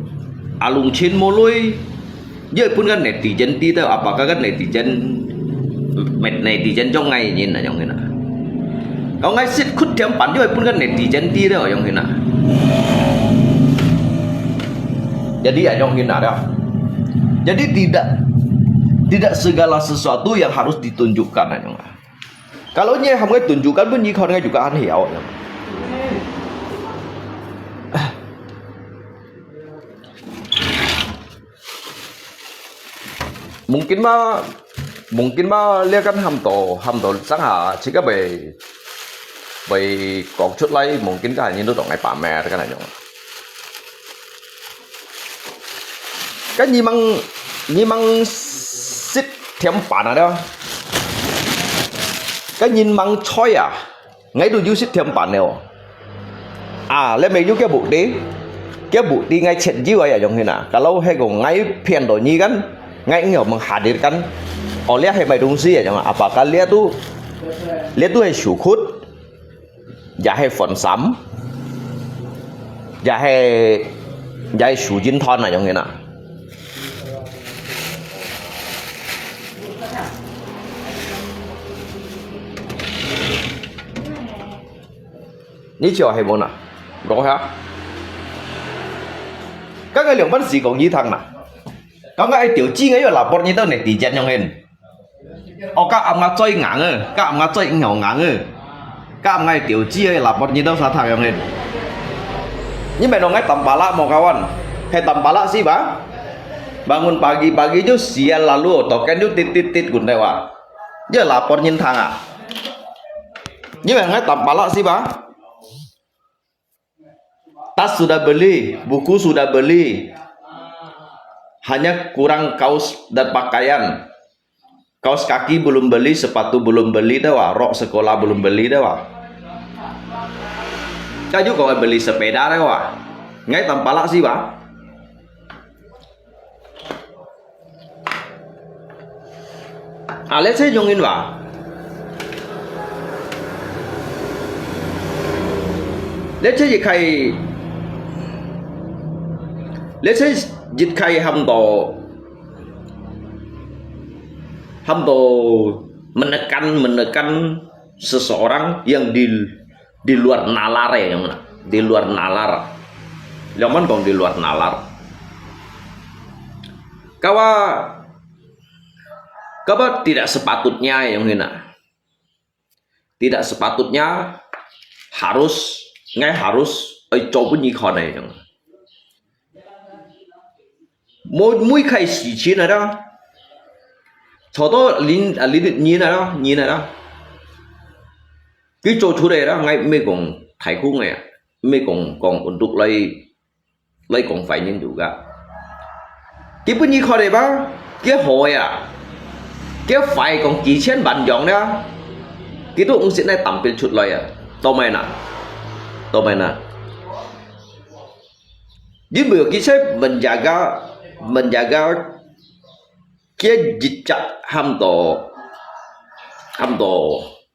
alung chin moloi, dia pun kan netizen ti deh, apakah kan netizen, netizen jong ngai nyin wayang kena. Kalau ngai sit khut tiam pan, dia pun kan netizen ti deh wayang kena. Jadi wayang kena dah. Jadi tidak, tidak segala sesuatu yang harus ditunjukkan wayang. Kalau nyi ham ngai tunjukkan pun nyi khon ngai juga han hiau. Mungkin ma, mungkin ma lia kan ham to, ham to sang ha, jika bai, bai kong chut lai, mungkin ka nyi tu tong ngai pamer kan wayang. Kan nyi mang, nyi mang sit tiam pan ah dah. Kan nyi mang choi ah. Ngai tu yu sit tiam pan neo. Ah, le me yu kia bukti. Kia bukti ngai chet yu wayang kena. Kalau he kong ngai pian to nyi kan, ngai ngau menghadirkan. Oh, lia he mai tungsi wayang, apakah lia tu, lia tu he sukut. Ya he phone sam. Ya he, ya he sujin thon wayang kena. Ni chiu he mo na. Gong ha. Kang ngai liang ban si gong yi thang na. Kang ngai ai tiuci ngai yo lapor nyi tau netizen wayang kena. Oh, ka am nga choi ngang eh, ka am nga choi ngau ngang eh. Ka am ngai tiuci eh, lapor nyi tau sa thang wayang kena. Nyi mai nong ngai tampala mo kawan. He tampala si ba? Bangun pagi-pagi ju sial lalu, token ju tit tit tit gun deh wa. Dia lapor nyin thang ah. Nyi mai ngai tampala si ba? Tas sudah beli, buku sudah beli. Hanya kurang kaos dan pakaian. Kaos kaki belum beli, sepatu belum beli deh wa, rok sekolah belum beli deh wa. Kaju kau beli sepeda deh wa. Ngai tampala si ba? 啊，這就容易吧？這就一開，這就一開喊到，喊到menekan, menekan seseorang yang di di luar nalar ya, yang mana? Di luar nalar. Yang mana kong di luar nalar? Kawa, kawa tidak sepatutnya yang mana? Tidak sepatutnya harus, ngai harus, eh, coba ni kau yang. Mỗi, mỗi cái sự kiện nào đó, cho đó linh, à, linh, linh nào đó, linh nào đó. Cái cho chủ đề đó, ngai mấy con thái khu ngai, mấy con, con untuk lấy, lấy con phải nhìn được cả. Cái bữa ni kho đây ba, cái hội à, cái phải con 幾千萬 dòng đó, cái đó cũng sẽ này tạm biệt chút lại à, tao mày nè, tao mày nè. Ví dụ cái sẽ menjaga, menjaga cái jejak ham to, ham to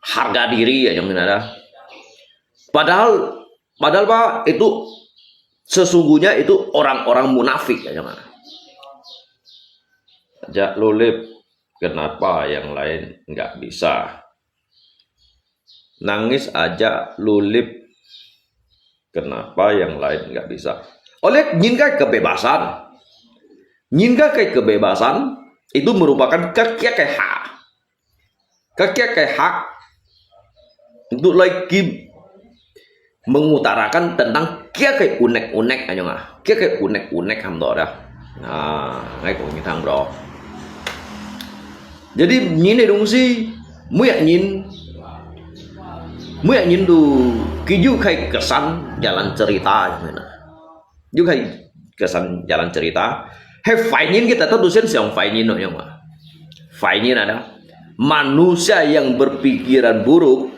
harga diri ya, yang mana dah. Padahal, padahal apa itu sesungguhnya itu orang-orang munafik ya, yang mana. Ajak lulip, kenapa yang lain nggak bisa? Nangis aja lulip. Kenapa yang lain nggak bisa? Oleh nhìn cái kebebasan. Nhìn cái, cái kebebasan itu merupakan cái kia cái hak. Cái kia cái hak itu lagi mengutarakan tentang kia cái unek-unek aja ngah. Kia cái unek-unek ham to dah. Nah, ngai kong ñu thang bro. Jadi nhìn cái 東西, 每一個人, 每一個人都佢有佢个kesan jalan cerita yang mana. 有佢个kesan jalan cerita. Hai 壞人 kita tetap tu sen siang 壞人 no yang mana. 壞人 ada manusia yang berpikiran buruk,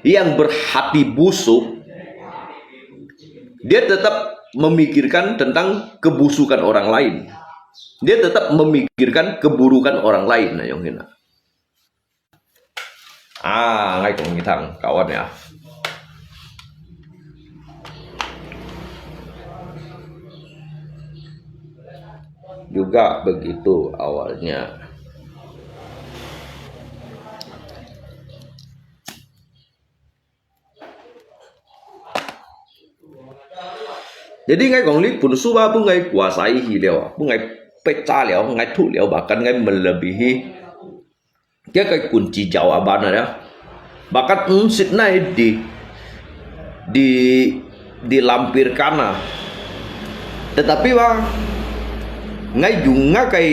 yang berhati busuk, dia tetap memikirkan tentang kebusukan orang lain. Dia tetap memikirkan keburukan orang lain, nah, yang hina. Ah, ngai kong ñu thang, kawan ya. Juga begitu awalnya. Jadi ngai kong li 本書 ba, 分 ngai kuasai hi liao, 分 ngai pecah liao, ngai thu liao, bahkan ngai melebihi. Dia kai kunci jawaban ada. Bahkan 毋識 nai di, di, dilampirkan ah. Tetapi ba, ngai yung ngai kai,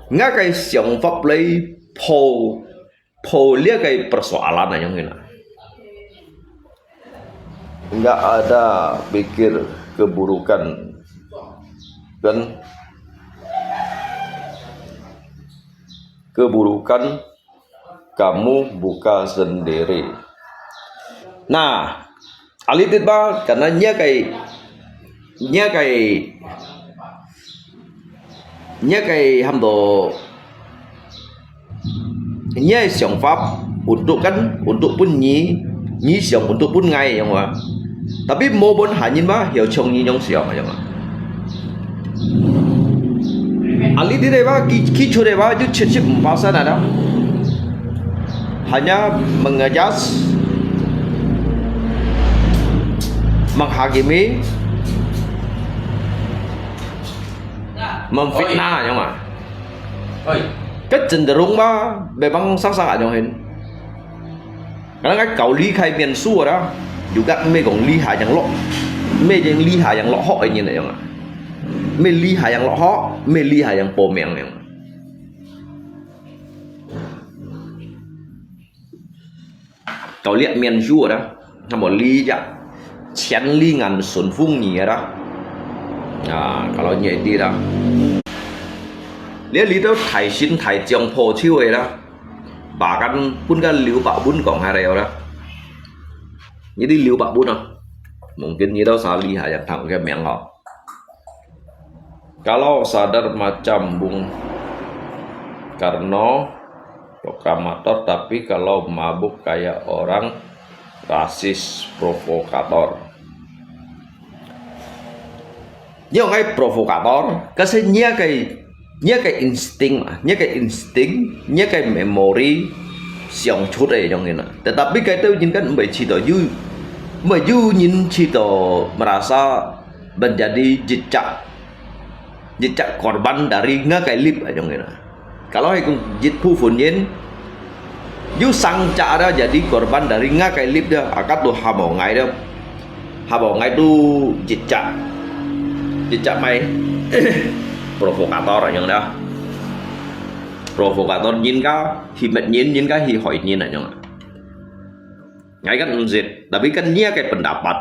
ngai kai 想法 lai po 破裂个 persoalan yang hina. Nggak ada pikir keburukan, kan? Keburukan kamu buka sendiri. Nah, alitit ba, karena 若个，若个，若个喊做，若个想法 untuk kan, untuk 分你，你想 untuk 分 ngai yang wa. Tapi mo bon hanya ba, 要像你 yang 想 yang wa. Alitit ba, ki, ki chut ba, 就七十五巴仙 ada. Hanya mengejas, menghakimi, memfitnah, yang mah. Oi. Kecenderung ba, memang sang-sang aja hin. Karena kan kau 離開面書 ada, juga 毋係講離開 yang落，毋係講離開 yang落學个人來樣啊，毋係離開 yang落學，毋係離開 yang 報名樣。 Kau lihat 面書 ada, kamu lihat千里眼順風耳 ada. Nah, kalau 你知 ada. Lihat 裡肚大神大將破手个 ada. Bahkan pun kan 劉伯溫講下了 ada. 你知劉伯溫啊？Mungkin 你都 salah 个名吼。 Kalau sadar macam bung, Karno, proklamator, tapi kalau mabuk kayak orang rasis, provokator. Nyo ngai provokator, kasi nyo kay, nyo kay instinct, nyo kay instinct, nyo kay memory, siang chut ay yong ina. Tetapi kay tu jin kan mbay chito yu, mbay yu nyin chito merasa menjadi jejak, jejak korban dari ngakai lip ayong ina. Kalau ikung jit phu phun yin, yu sang cha ada jadi korban dari ngakai lip dia, akat tu hamo ngai dia. Hamo ngai tu jejak. Jejak mai. Provokator ayong dah. Provokator nyin ka, himet nyin, nyin ka, hi hoi nyin ayong. Ngai kan mzit, tapi kan nia kay pendapat.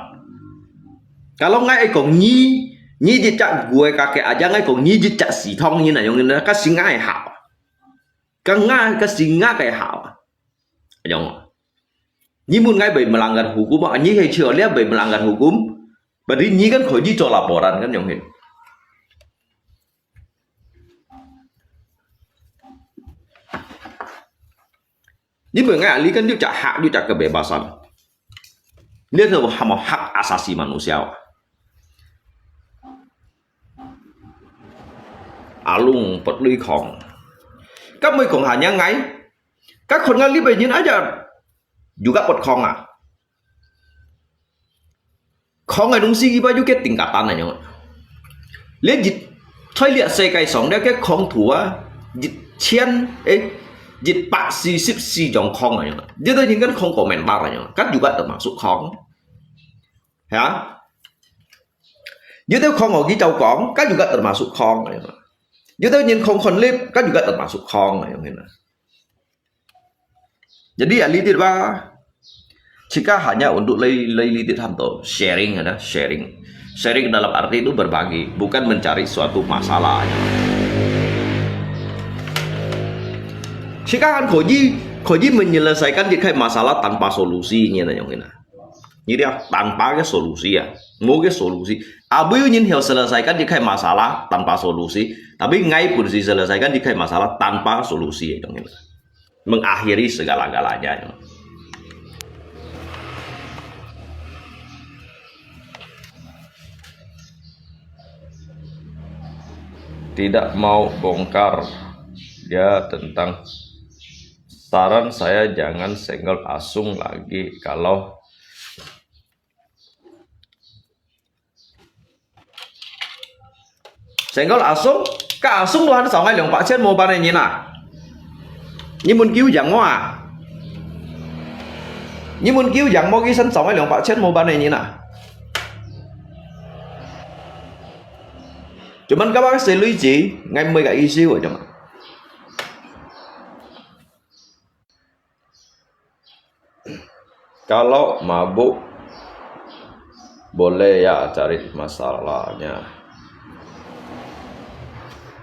Kalau ngai ai kong nyi, nyi jejak gue kake aja ngai kong nyi jejak si thong nyi na yong nyi na kasi ngai hao. Ka ngai kasi ngai kay hao. Yong. Nyi mun ngai bay melanggar hukum, nyi hei chio lia bay melanggar hukum. Berarti nyi kan koi nyi cho laporan kan yong hin. Nyi mun ngai ali kan yu chak hak yu chak kebebasan. Lia tu hamo hak asasi manusia. Alung pet lui khong. Kap moi kong hanya ngai. Kap khon ngai li bai nyin aja. Juga pet khong ah. Khong ngai nung si kiba yu ke tingkatan ayong. Lia jit, thoi lia se kai song lia ke khong thua. Jit chien, eh, jit pak si sip si jong khong ayong. Lia tu nyin kan khong komentar ayong. Kan juga termasuk khong. Ya. Yu teu khong ogi chau kong, kan juga termasuk khong. Yu teu nyin khong khon lip, kan juga termasuk khong. Jadi ya lidit ba. Jika hanya untuk lay lay lidit ham to sharing ada sharing. Sharing dalam arti itu berbagi, bukan mencari suatu masalah. Jika kan koji koji menyelesaikan jika masalah tanpa solusi nyi na yong ina. Nyi dia tanpa ke solusi ya, mo ke solusi. Abu yu nyin heo selesaikan jika masalah tanpa solusi, tapi ngai pun si selesaikan jika masalah tanpa solusi ya yong ina. Mengakhiri segala-galanya. Tidak mau bongkar dia tentang saran saya jangan senggol asung lagi kalau 成個阿松，該阿松都還少𠊎兩百千無辦个人啊！你問佢贏無啊？你問佢贏無？佢先少𠊎兩百千無辦个人啊！Cuman kawan saya lucu，𠊎毋會个意思喎，cuman。 Kalau mabuk, boleh ya cari masalahnya.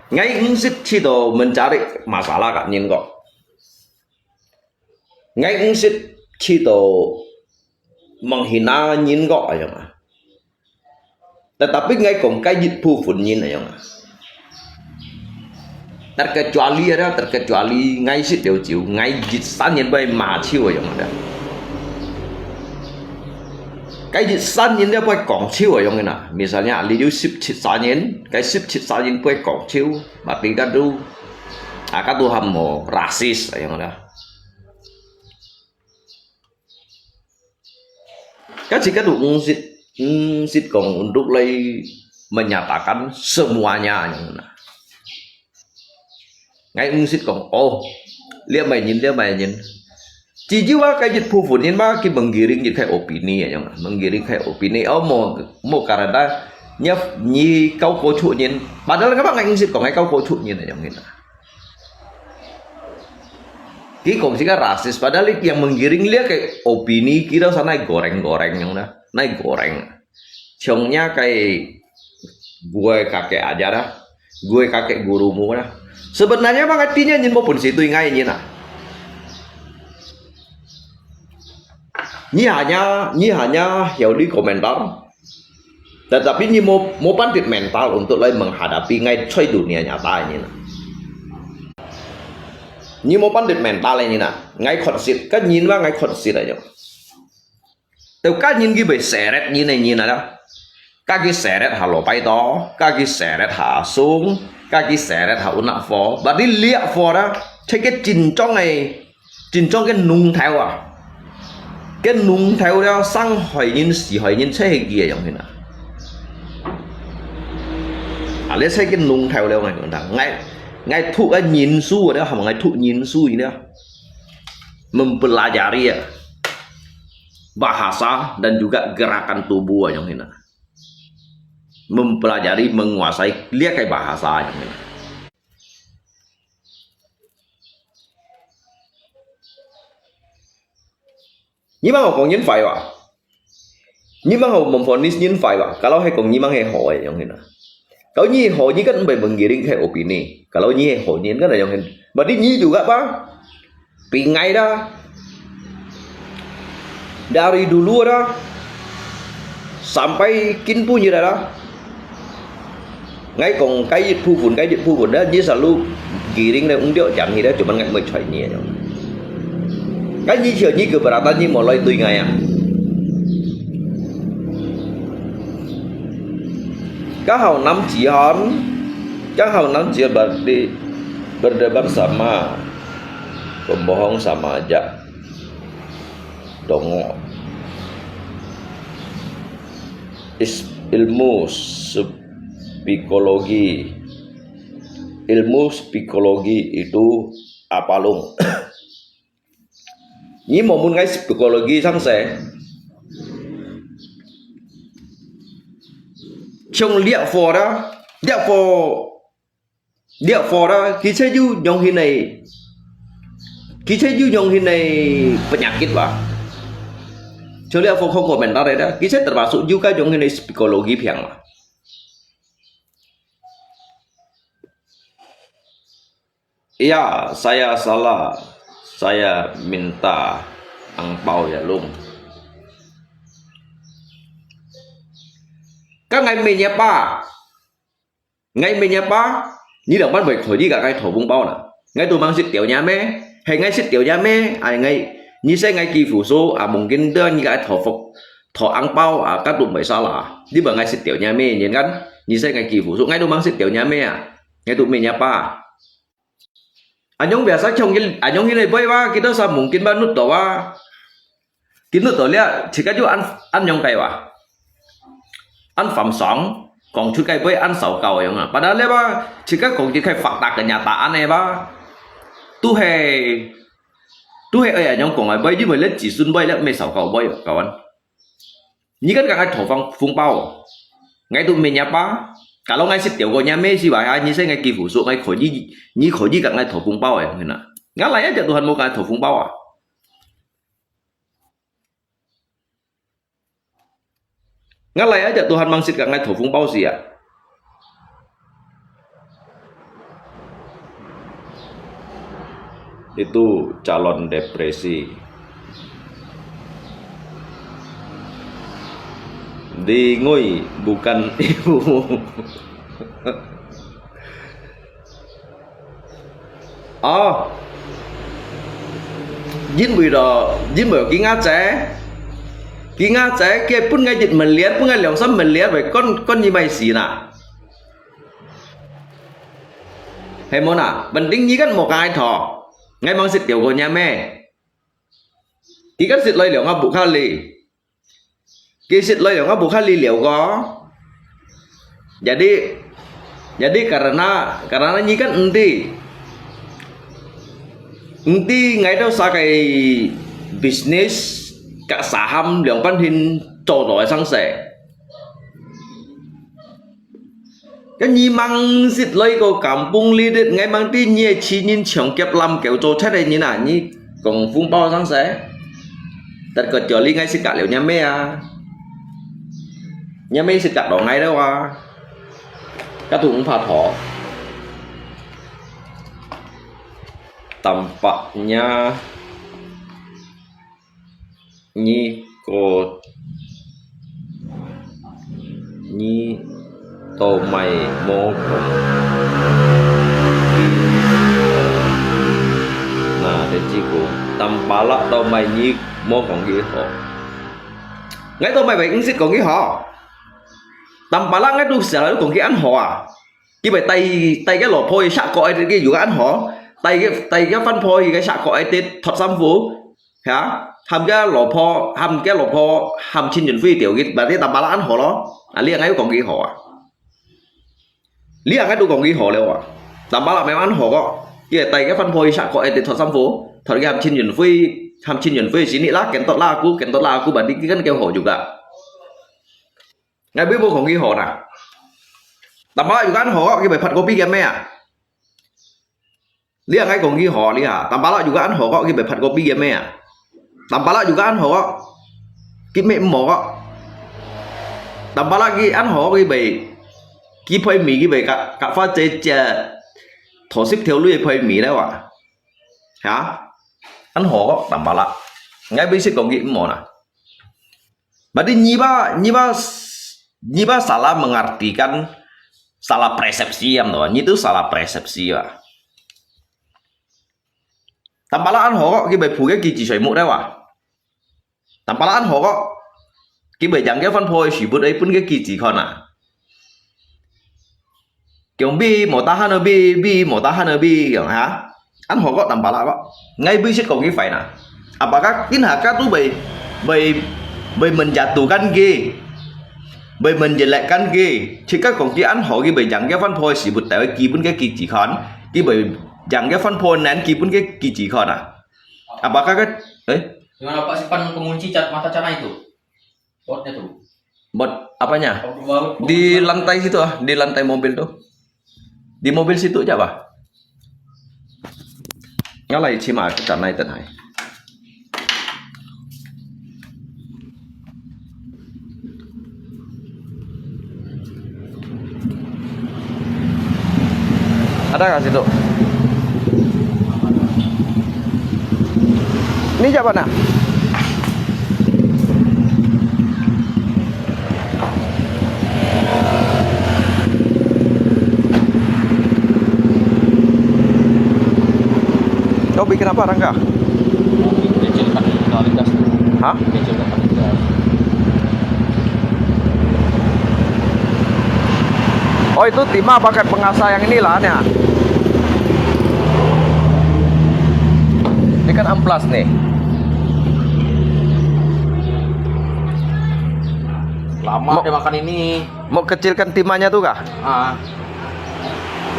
Ngai ngsit chito mencari masalah ka nyin ko. Ngai ngsit chito menghina nyin ko ayam ah. Tetapi ngai kong kai jit phu phun nyin ayong ah. Terkecuali ada, terkecuali ngai sit liu jiu, ngai jit san nyin bai ma chiu ayong ada. Kai jit san nyin dia bai kong chiu ayong ina. Misalnya, ali jiu sip chit san nyin, kai sip chit san nyin bai kong chiu, mati kadu, akadu ham mo rasis ayong ada. Kan jika tu ngsit, ngsit kong untuk lai menyatakan semuanya ayong na. Ngai ngsit kong, oh, lia mai nyin, lia mai nyin. Cici wa kai jit phu phun nyin ma ki menggiring jit kai opini ayong na. Menggiring kai opini, oh, mo, mo karada, nyap nyi kau kocu nyin. Padahal kapa ngai ngsit kong, ngai kau kocu nyin ayong nyin. Ki kong sika rasis, padahal yang menggiring lia kai opini kita sa nai goreng-goreng ayong na, nai goreng. Chongnya kai gue kakek aja dah, gue kakek gurumu dah. Sebenarnya mang artinya nyin mo pun situ ngai nyin ah. Nyi hanya, nyi hanya hiau li komentar. Tetapi nyi mo, mo pandit mental untuk lai menghadapi ngai choi dunia nyata ini na. 你無半滴mental个人啊，𠊎確實，該人話𠊎確實啊，就。都該人佢會seret人个人啊啦。該佢seret下老拜到，該佢seret下阿松，該佢seret下unakfo，berarti liakfo啦，這个真正个，真正个濃頭啊。个濃頭了，傷害人、死害人，這係佢个樣形啊。啊，這係个濃頭了，𠊎講，𠊎，𠊎讀个人書了，喊𠊎讀人書了。Mempelajari啊，bahasa dan juga gerakan tubuh啊，樣形啊。Mempelajari menguasai 這个 bahasa 樣形啊。 你莫講人壞哇，你莫memvonis人壞哇，kalau係講你莫係好个樣形啊。Kalau你係好，你kan毋會menggiring係opini。Kalau你係好人，kan樣形。Berarti你juga apa？Pingai dah。Dari dulu dah。Sampai kin pun dah。 𠊎講該一部分，該一部分，但你selalu giring咧，毋著，講起來，cuma𠊎毋會睬你啊。該你就你keberatan，你莫來對𠊎啊。Kahau nam jihan, kahau nam jihan berarti berdebat sama, pembohong sama aja. Dongok. Is-, ilmu psikologi. Ilmu psikologi itu apalung. 你莫問𠊎psikologi生死。像liakfo啦，liakfo 這貨啦，其實有樣形个，其實有樣形个penyakit吧。像這貨看過mental个啦，其實termasuk juga樣形个psikologi病啦。Iya, saya salah. Saya minta angpau ya, Lung. Kan ngai menyapa. Ngai menyapa,你兩班會可以甲ngai討紅包啦。Ngai都吂識掉若咩，係ngai識掉若咩，哎，ngai，你使ngai寄付所，啊，mungkin都你甲討福，討紅包，啊，甲都毋會salah。你問ngai識掉若咩，你看，你使ngai寄付所，ngai都吂識掉若咩啊，ngai都menyapa。 Anyong biasa chong gin, anyong hinay boy ba, kita sa mungkin ba nut to ba. Kinut to lia, chika ju an, anyong kai ba. An phạm song, kong chut kai boy an sao kao yong a. Padahal le ba, chika kong chut kai fakta kenyataan e ba. Tu he, tu he ơi anyong kong ai boy, ju boy le chỉ sun boy le me sao kao boy, kawan. Nyi kan kak ngai thổ phong, phong bao. Ngai tu menyapa. Kalau ngai sit tiau ko nyame si bai, nyi sai ngai kifu su ngai khoji, nyi khoji kak ngai thổ phong bao e, hina. Ngalai aja Tuhan mo kak ngai thổ phong bao a. Ngalai aja Tuhan mangsit kak ngai thổ phong bao si a. Itu calon depresi. Di ngui bukan ibumu. Ơ. Jin bui do, jin bui ki nga che. Ki nga che, kia pun ngai jit meliat, pun ngai liang sam meliat, bai kon, kon nyi mai si na. He mo na, penting nyi kan mo kai tho. Ngai mang sit tiau ko nyame. Ki kan sit loi liau nga bu kha li. Ki sit loi liau nga bu kha li liau ko. Jadi, jadi karena, karena nyi kan enti. Enti ngai tau sa kai business, kak saham liang pan hin cho to sang se. Kan nyi mang sit loi ko kampung li det ngai mang ti nyi chi nyin chiang kiap lam kêu cho chat ai nyi na nyi kong phong bao sang se. Tat ko cho li ngai sit kak liau nyame a. Nyame sit kak do ngai dau a. Kak thung pha tho. Tampaknya nyi ko nyi to mai mo ko. 啊，連子哥，Tampalak到買你無講佢好。𠊎到買買毋識講佢好。Tampalak𠊎都成日都講佢恁好啊。佢會帶，帶个老婆去殺過愛个有恁好，帶个，帶个番婆去个殺過愛个脫衫褲，哈？喊个老婆，喊个老婆，喊陳雲輝掉佢，berarti Tampalak恁好咯。啊，你𠊎又講佢好啊。 你啊，𠊎都講佢好了啊。Tampalak memang好个，佢係帶个番婆去殺過，一直脫衫褲，脫佢喊陳雲輝，喊陳雲輝sini啦，kentut啦aku，kentut啦aku，berarti佢跟佢好juga。𠊎並無講佢好呐。Tampalak juga恁好个，佢會phat kopi个咩啊？ 你啊，𠊎講佢好，你啊，Tampalak juga恁好个，佢會phat kopi个咩啊？Tampalak juga恁好个，佢咩毋好个？Tampalak佢恁好，佢會，佢配米，佢會甲，甲花姐姐，頭十條女配米了哇？哈？恁好个，Tampalak。𠊎毋識講佢毋好啦。 Berarti nyiba, nyiba, nyiba salah mengartikan, salah persepsi am to, nyi tu salah persepsi ba. Tampalak恁好个，佢會鋪个機子水木了哇。Tampalak恁好个，佢會將个番婆个水分愛分个機子看啊。 Kiong bi, mutahan bi, bi, mutahan bi, kiong ha. An hokok tampala kok. Ngai bi sit kong ki fai na. Apakah kin haka tu bai, bai, bai menjatuhkan ki, bai menjelekkan ki. Chika kong ki an hoki bai jang ke fan pho si but tai ki pun ke ki jikan, ki bai jang ke fan pho nan ki pun ke ki jikan a. Apakah ke, eh? Dengan apa simpan pengunci cat mata canai tu? Botnya tu. Bot apanya? Di lantai situ ah, di lantai mobil tu. Di mobil situ aja bah. Ngalai cima kita naik tenai. Ada nggak situ? Ini siapa nak? Kau bikin apa, Rangga? Kecilkan kualitas. Hah? Kecilkan kualitas. Oh, itu timah pakai pengasah yang inilah, ya. Ini kan amplas nih. Lama mau dia makan ini. Mau kecilkan timahnya tuh kah? Ah.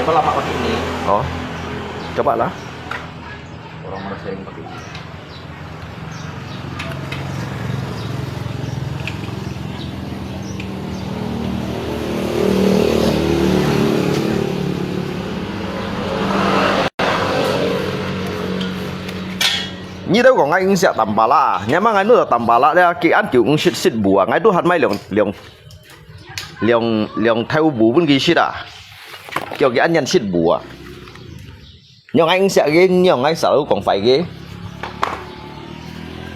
Coba lama pakai ini. Oh. Cobalah. Orang Malaysia yang pakai. Nyi tau kong ngai ing siak tampala, nyi ma ngai nu tampala le ki an kiu ing sit sit bu a, ngai tu hat mai liong liong liong liong thai bu bun ki sit a, kiu ki an yan sit bu a. Ngiong ngai ing siak ke, ngiong ngai sa lu kong fai ke.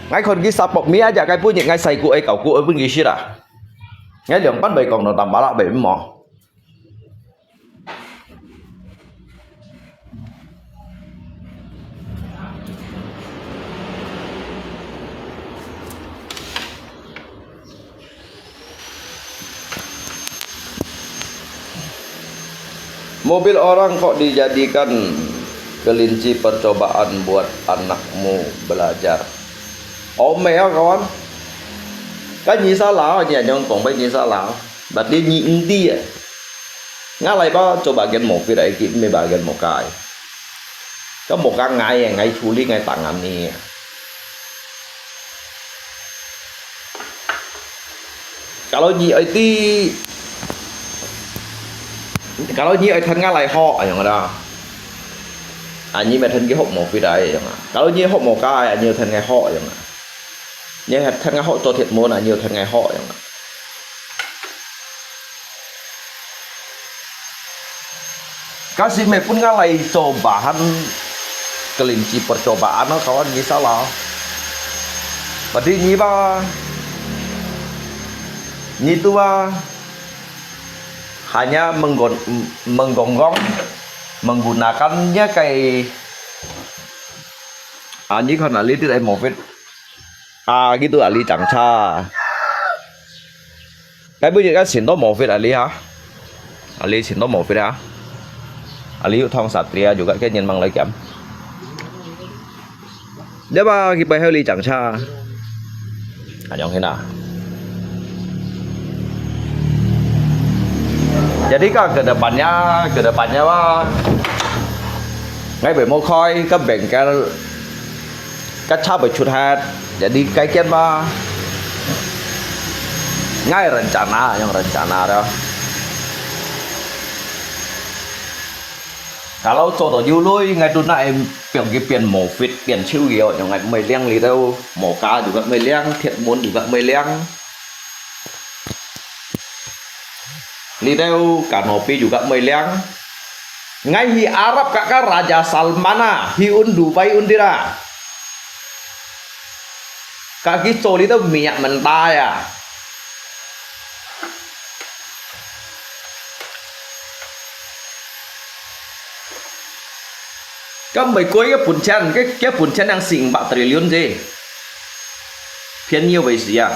Ngai khon ki sa pok mi aja kai pun ngai sai ku ai kau ku ai pun ki sit a. Ngai liong pan bai kong no tampala bai mo. Mobil orang kok dijadikan kelinci percobaan buat anakmu belajar. Ome ya kawan. Kan nyi salah, nyi anyong kong bai nyi salah. Berarti nyi ing ti ya. Ngalai ba coba gen mo fit ai ki me ba gen mo kai. Kan mo ka ngai, ngai chuli ngai tangan ni. Kalau nyi ai ti, kalau nyi ai than ngalai ho ayong ada. Ani me than ki hok mo fit ai ayong. Kalau nyi hok mo kai, ani than ngai ho ayong. Nyi than ngai ho to thiet mo na, nyi than ngai ho ayong. Kasi me pun ngalai cobaan kelinci percobaan no kawan nyi salah. Padi nyi ba nyi tu ba hanya menggon menggonggong menggunakannya kai 啊，你看啊，你這个毛病，啊，佢都啊，你長差。該不如該尋到毛病啊，你哈？啊，你尋到毛病啊？啊，你有通殺你啊，juga cái nhìn bằng lấy kiểm. Dia ba, kita heli chang cha. Anyong hina. Jadi ka ke depannya, ke depannya ba, ngai bai mo khoi, ka bengkel, ka cha bai chut hat. Jadi kai kian ba, ngai rencana, yang rencana dah. Kalau cho to yu lui, ngai tu na em piang ki pian mo fit, pian chiu yo, yang ngai mai liang li tau, mo ka juga mai liang, thiat mun juga mai liang. Li tau kanopi juga mai liang. Ngai hi Arab ka ka Raja Salman a, hi un Dubai un tira. Ka ki cho li tau minyak mentah ya. Ka Mỹ Quốc cái phần trăm, cái, cái phần trăm đang xịn bạc triliun chứ. Phiên nhiêu vậy gì à?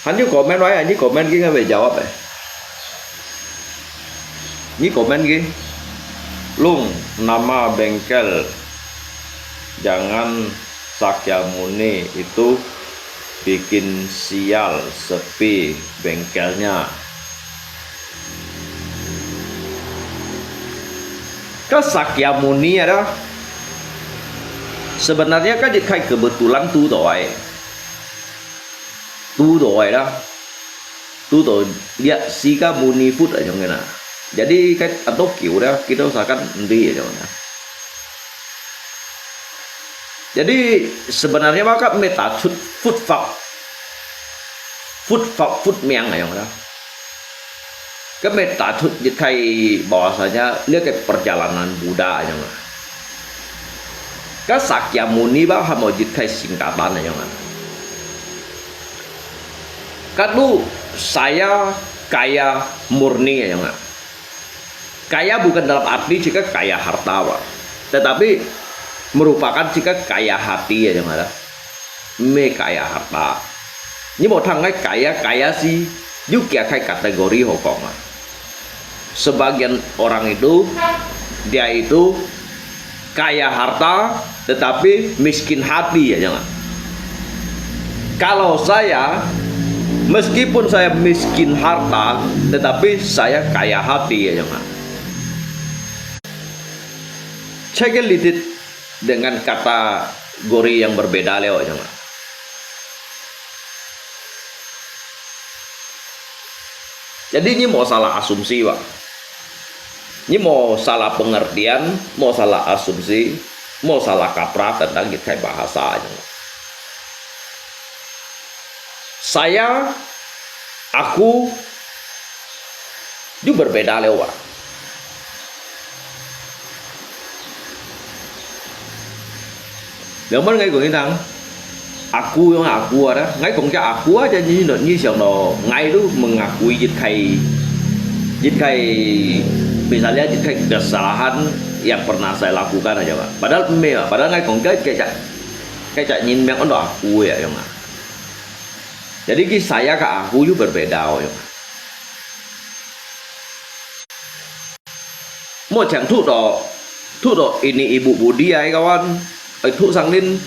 Hanya comment wae, hanya comment ki ngai jawab eh. Ni comment ki. Lung, nama bengkel jangan Sakyamuni itu bikin sial sepi bengkelnya. Ka Sakyamuni ada. Sebenarnya ka jit khai kebetulan tu doai. Tu doai dah. Tu to liak si ka muni food aja ngena. Jadi kai atau kiu dah kita usahakan endi aja ngena. Jadi sebenarnya maka meta chut food fak. Food fak food miang aja ngena. Ka meta chut jit khai bahwasanya liak kai perjalanan Buddha aja ngena. Ka Sakyamuni ba hamo jit khai singkatan aja ngena. Kadu saya kaya murni ya nga. Kaya bukan dalam arti jika kaya harta ba, tetapi merupakan jika kaya hati ya nga. Me kaya harta. Ni mo thang ngai kaya kaya si, yu kia khai kategori ho kong ah. Sebagian orang itu, dia itu kaya harta, tetapi miskin hati ya, jangan. Kalau saya, meskipun saya miskin harta, tetapi saya kaya hati ya, jangan. Check a little dengan kategori yang berbeda leo, jangan. Jadi ni mo salah asumsi ba. Ni mo salah pengertian, mo salah asumsi, mo salah kaprah tentang jit khai bahasa aja. Saya, aku, yu berbeda leo ba. Leo man ngai kong intang, aku yang aku ada, ngai kong kia aku aja ni no ni siang no ngai tu mengakui jit khai, jit khai, misalnya jit khai kesalahan yang pernah saya lakukan aja ba. Padahal me ba, padahal ngai kong kia kayak kayak nyin miang on aku ya yang ah. Jadi ki saya ka aku yu berbeda yang ah. Mo chang thu to, thu to ini ibu budi ai kawan. Ai thu sang lin.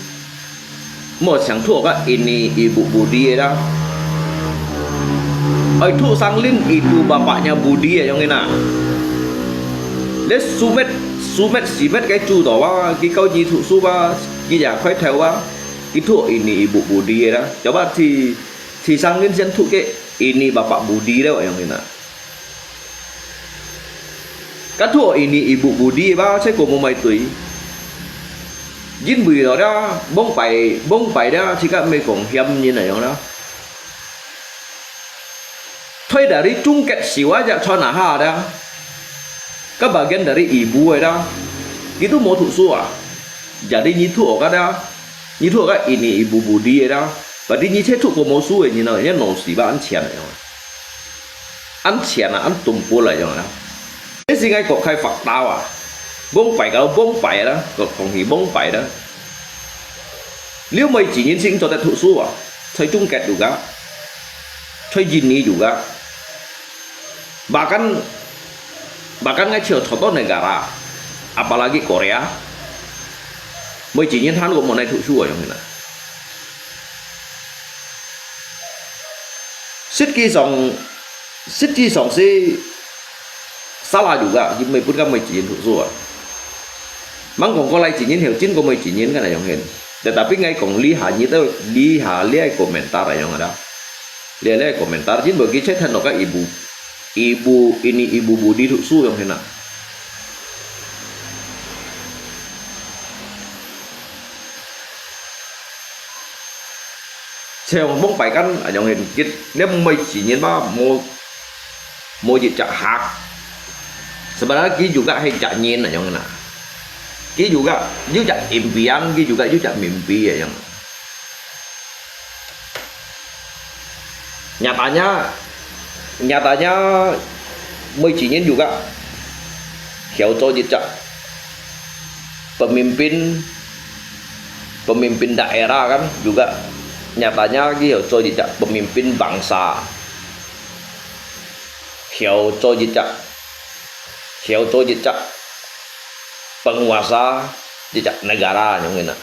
Mo chang thu ka ini ibu budi ai da. Ai thu sang lin itu bapaknya budi ai yang ina. Le sumet, sumet simet kai chu to ba, ki kau ni thu su ba, ki ya khai thai ba. Ki thu ini ibu budi ai da. Coba si, si sang lin sian thu ke ini bapak budi le yang ina. Ka thu ini ibu budi ba, sai ko mo mai tui. Jin bui lo da, bong pai, bong pai da, si ka me kong hiam nyin na yong da. Thoi dari chungket siwa ja chon na ha da. Ka bagian dari ibu ai da. Itu mo thu su ah. Jadi ni thu ka da. Ni thu ka ini ibu budi ai da. Berarti你切出過無輸个人啊，你腦屎吧恁淺个樣啊，恁淺啊，恁dumbbell个樣啊。這是𠊎講開發達啊，往擺个往擺啦，講講起往擺啦。了每一人先做得讀書啊，在中國有个，在印尼有个。 Bahkan, bahkan ngai chiu contoh negara, apalagi Korea, 每一人還過無來讀書啊，樣形啊。實際上，實際上是salah juga，佢每本个每一人讀書啊。吂講過來一人後，真過每一人个樣形。Tetapi ngai講這下，你都這下這个komentar个樣啊。 這个komentar，因為佢切聽到个ibu，ibu，ini ibu Budi讀書樣形啊。像往擺kan啊樣形，佢，這每一人嘛，無，無一隻客。Sebenarnya佢juga係一隻人啊樣形啊。佢juga有隻impian，佢juga有隻mimpi啊樣。 Nyatanya, nyatanya，每一人juga曉做一隻pemimpin，pemimpin daerah kan juga nyatanya佢曉做一隻pemimpin bangsa，曉做一隻，曉做一隻penguasa，一隻negara樣形啊。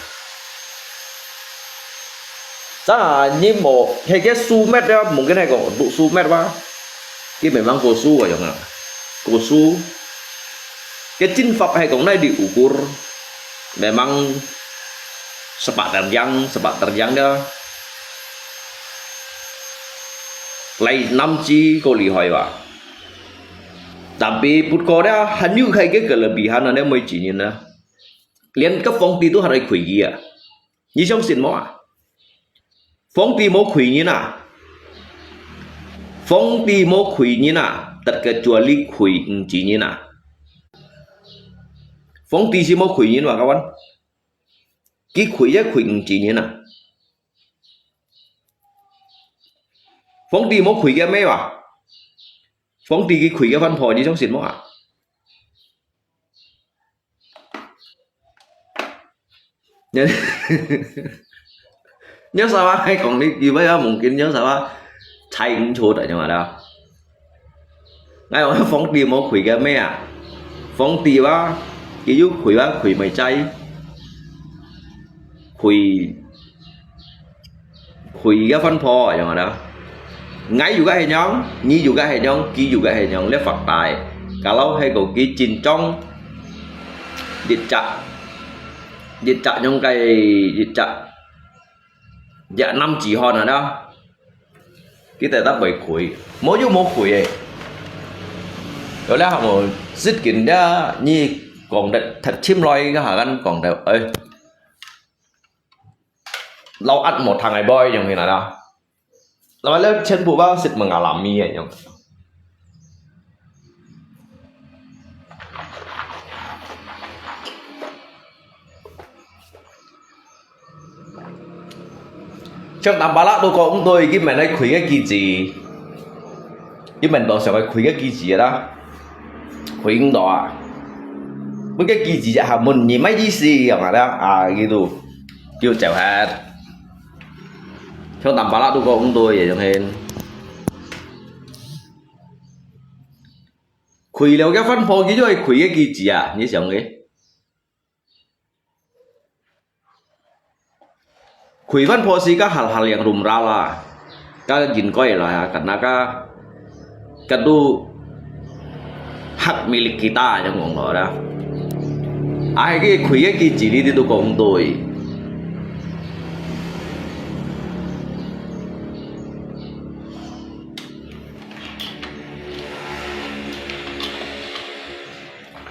Sanga你無，係个書滅了，mungkin係講讀書滅哇，佢memang讀書个樣啊，讀書。Cái chính pháp係講nai diukur，memang sepak terjang，sepak terjang dia。Lai năm級過厲害哇。Tapi不過咧，還有係个kelebihan啊，你每一人啊，連个皇帝都還會跪佢啊。 你相信無啊？皇帝無跪人啊！皇帝無跪人啊！Terkecuali跪毋止人啊！皇帝係無跪人哇，kawan。佢跪也跪毋止人啊！皇帝無跪个咩哇？皇帝佢跪个番婆，你相信無啊？ Nyo sawa hai kong ni, iba ya mungkin nyo sawa chai ncho ta nyong ada. Ngai ong phong ti mo khui ka me a. Phong ti wa, ki yu khui wa, khui mai chai. Khui Khui ka phan pho ayong ada. Ngai juga henyong, nyi juga henyong, ki juga henyong, le fak tai. Kalau hai ko ki chin chong, dit chak, dit chak nyong kai, dit chak. Ja nam chi hon ada. Ki te ta bai khui. Mo yu mo khui e. Yo le ha mo sit kin da, nyi kong da, that chim loi ka ha kan kong da. Ơi. Lau at mo thang ai boy nyong hin ada. Lau le chen bu ba sit mengalami ai nyong. Chang tam ba la tu ko ung toi ki men ai khui ke ki ji. Ki men to sa ai khui ke ki ji ada. Khui ung to a. Bu ke ki ji ha mun ni mai ji si yang ada. A ki tu. Kiu chau hat. Chang tam ba la tu ko ung toi ye nyong hin. Khui liao ke phan pho ki joi khui ke ki ji a, ni siang ke. Khui phan pho si ka hal hal yang rum ra la. Ka jin koi la, ka na ka, ka tu hak milik kita yang ngong lo da. Ai ke khui ke ki ji li ti tu kong toi.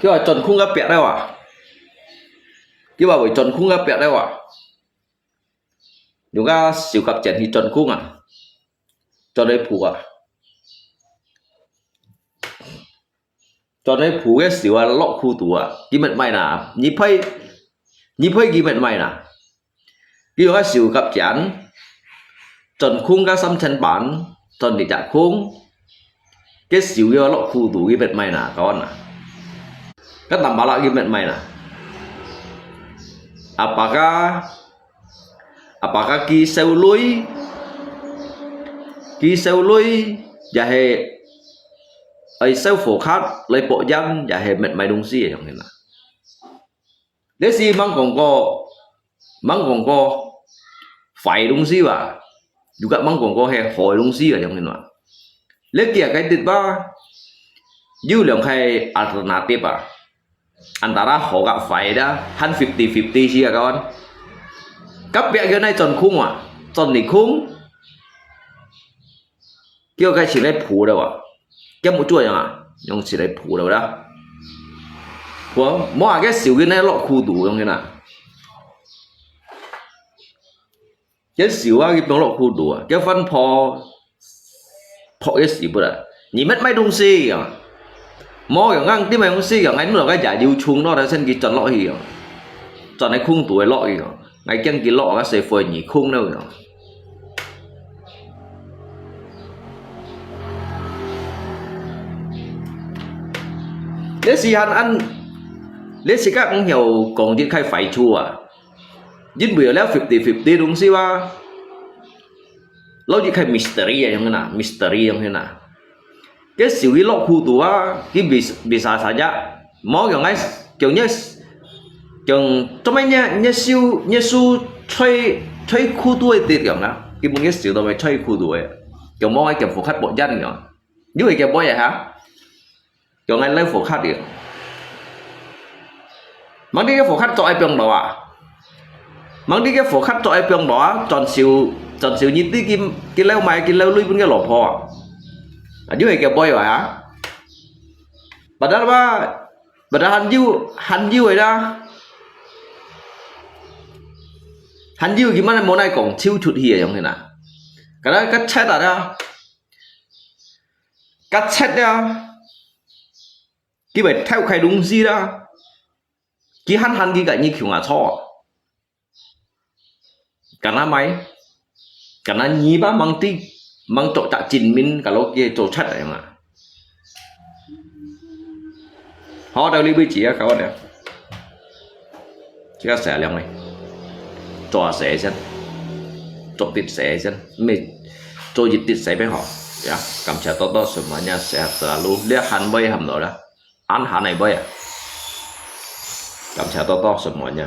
Kiu a chon khung ka piak da wa. Kiu a wei chon khung ka piak da wa. Yung ka siu kap chen hi chon khung a. Chon ai phu a. Chon ai phu ke siu a lok khu tu a. Ki met mai na. Ni phai, ni phai ki met mai na. Kiu a siu kap chen. 轉空个三千萬，轉一隻空，該手要落苦肚个mad money哪，kawan啊。該tambah lagi mad money哪。Apakah，apakah佢燒鐳，佢燒鐳，也係愛燒火卡來博煙，也係mad money東西个樣形啊。 這係吂講過，吂講過壞東西吧，juga吂講過係好个東西吧，樣形嘛。這幾个地方有兩个alternative啊，antara好甲壞啦，還fifty fifty時啊，kawan。隔壁个那轉空啊，轉你空， 叫該時來補了啊，叫目珠樣啊，用時來補了啦。補，無啊，該手个那落苦肚樣个啦。該手啊，佢放落苦肚啊，該飯泡，泡个時不啦，你mad money東西啊。無用啊，你mad money東西啊，𠊎弄到該也有蟲咯，但係佢轉落去啊，轉个空肚个落去啊。 𠊎驚佢落啊，該時會你空了。這時還恁，這時間毋曉講一个壞處啊，因為了fifty fifty東西啊，落一个misteri啊，樣个啦，misteri樣个啦。 該手佢落苦肚啊，佢bisa，bisa saja。無用个，叫你，叫做麼个你，你手，你手吹，吹苦肚个地方啊，佢問你手到底吹苦肚个，叫無个叫火卡博煙个，有个叫買个哈，叫𠊎來火卡个。 吂知該火卡做愛放落啊？吂知該火卡做愛放落啊？轉手，轉手你知佢，佢留買，佢留鐳分个老婆啊？啊，有个叫買个啊？Padahal吧，padahal還有，還有个啦，還有佢乜無奈講，抽出去个樣个啦。Karena該切啊啦，該切啊， 佢會偷開東西啦，佢還還佢个你窮啊錯啊。Karena麼个？Karena你吧吂知，吂做隻證明，kalau佢做出來嘛。好，到這位止啊，kawan啊。這个寫亮个，做下寫先，做滴寫先，毋係做一滴寫變好。Ya，感謝多多，semuanya sehat selalu。這還會喊到啦。 恁還會買啊？感謝多多，semuanya。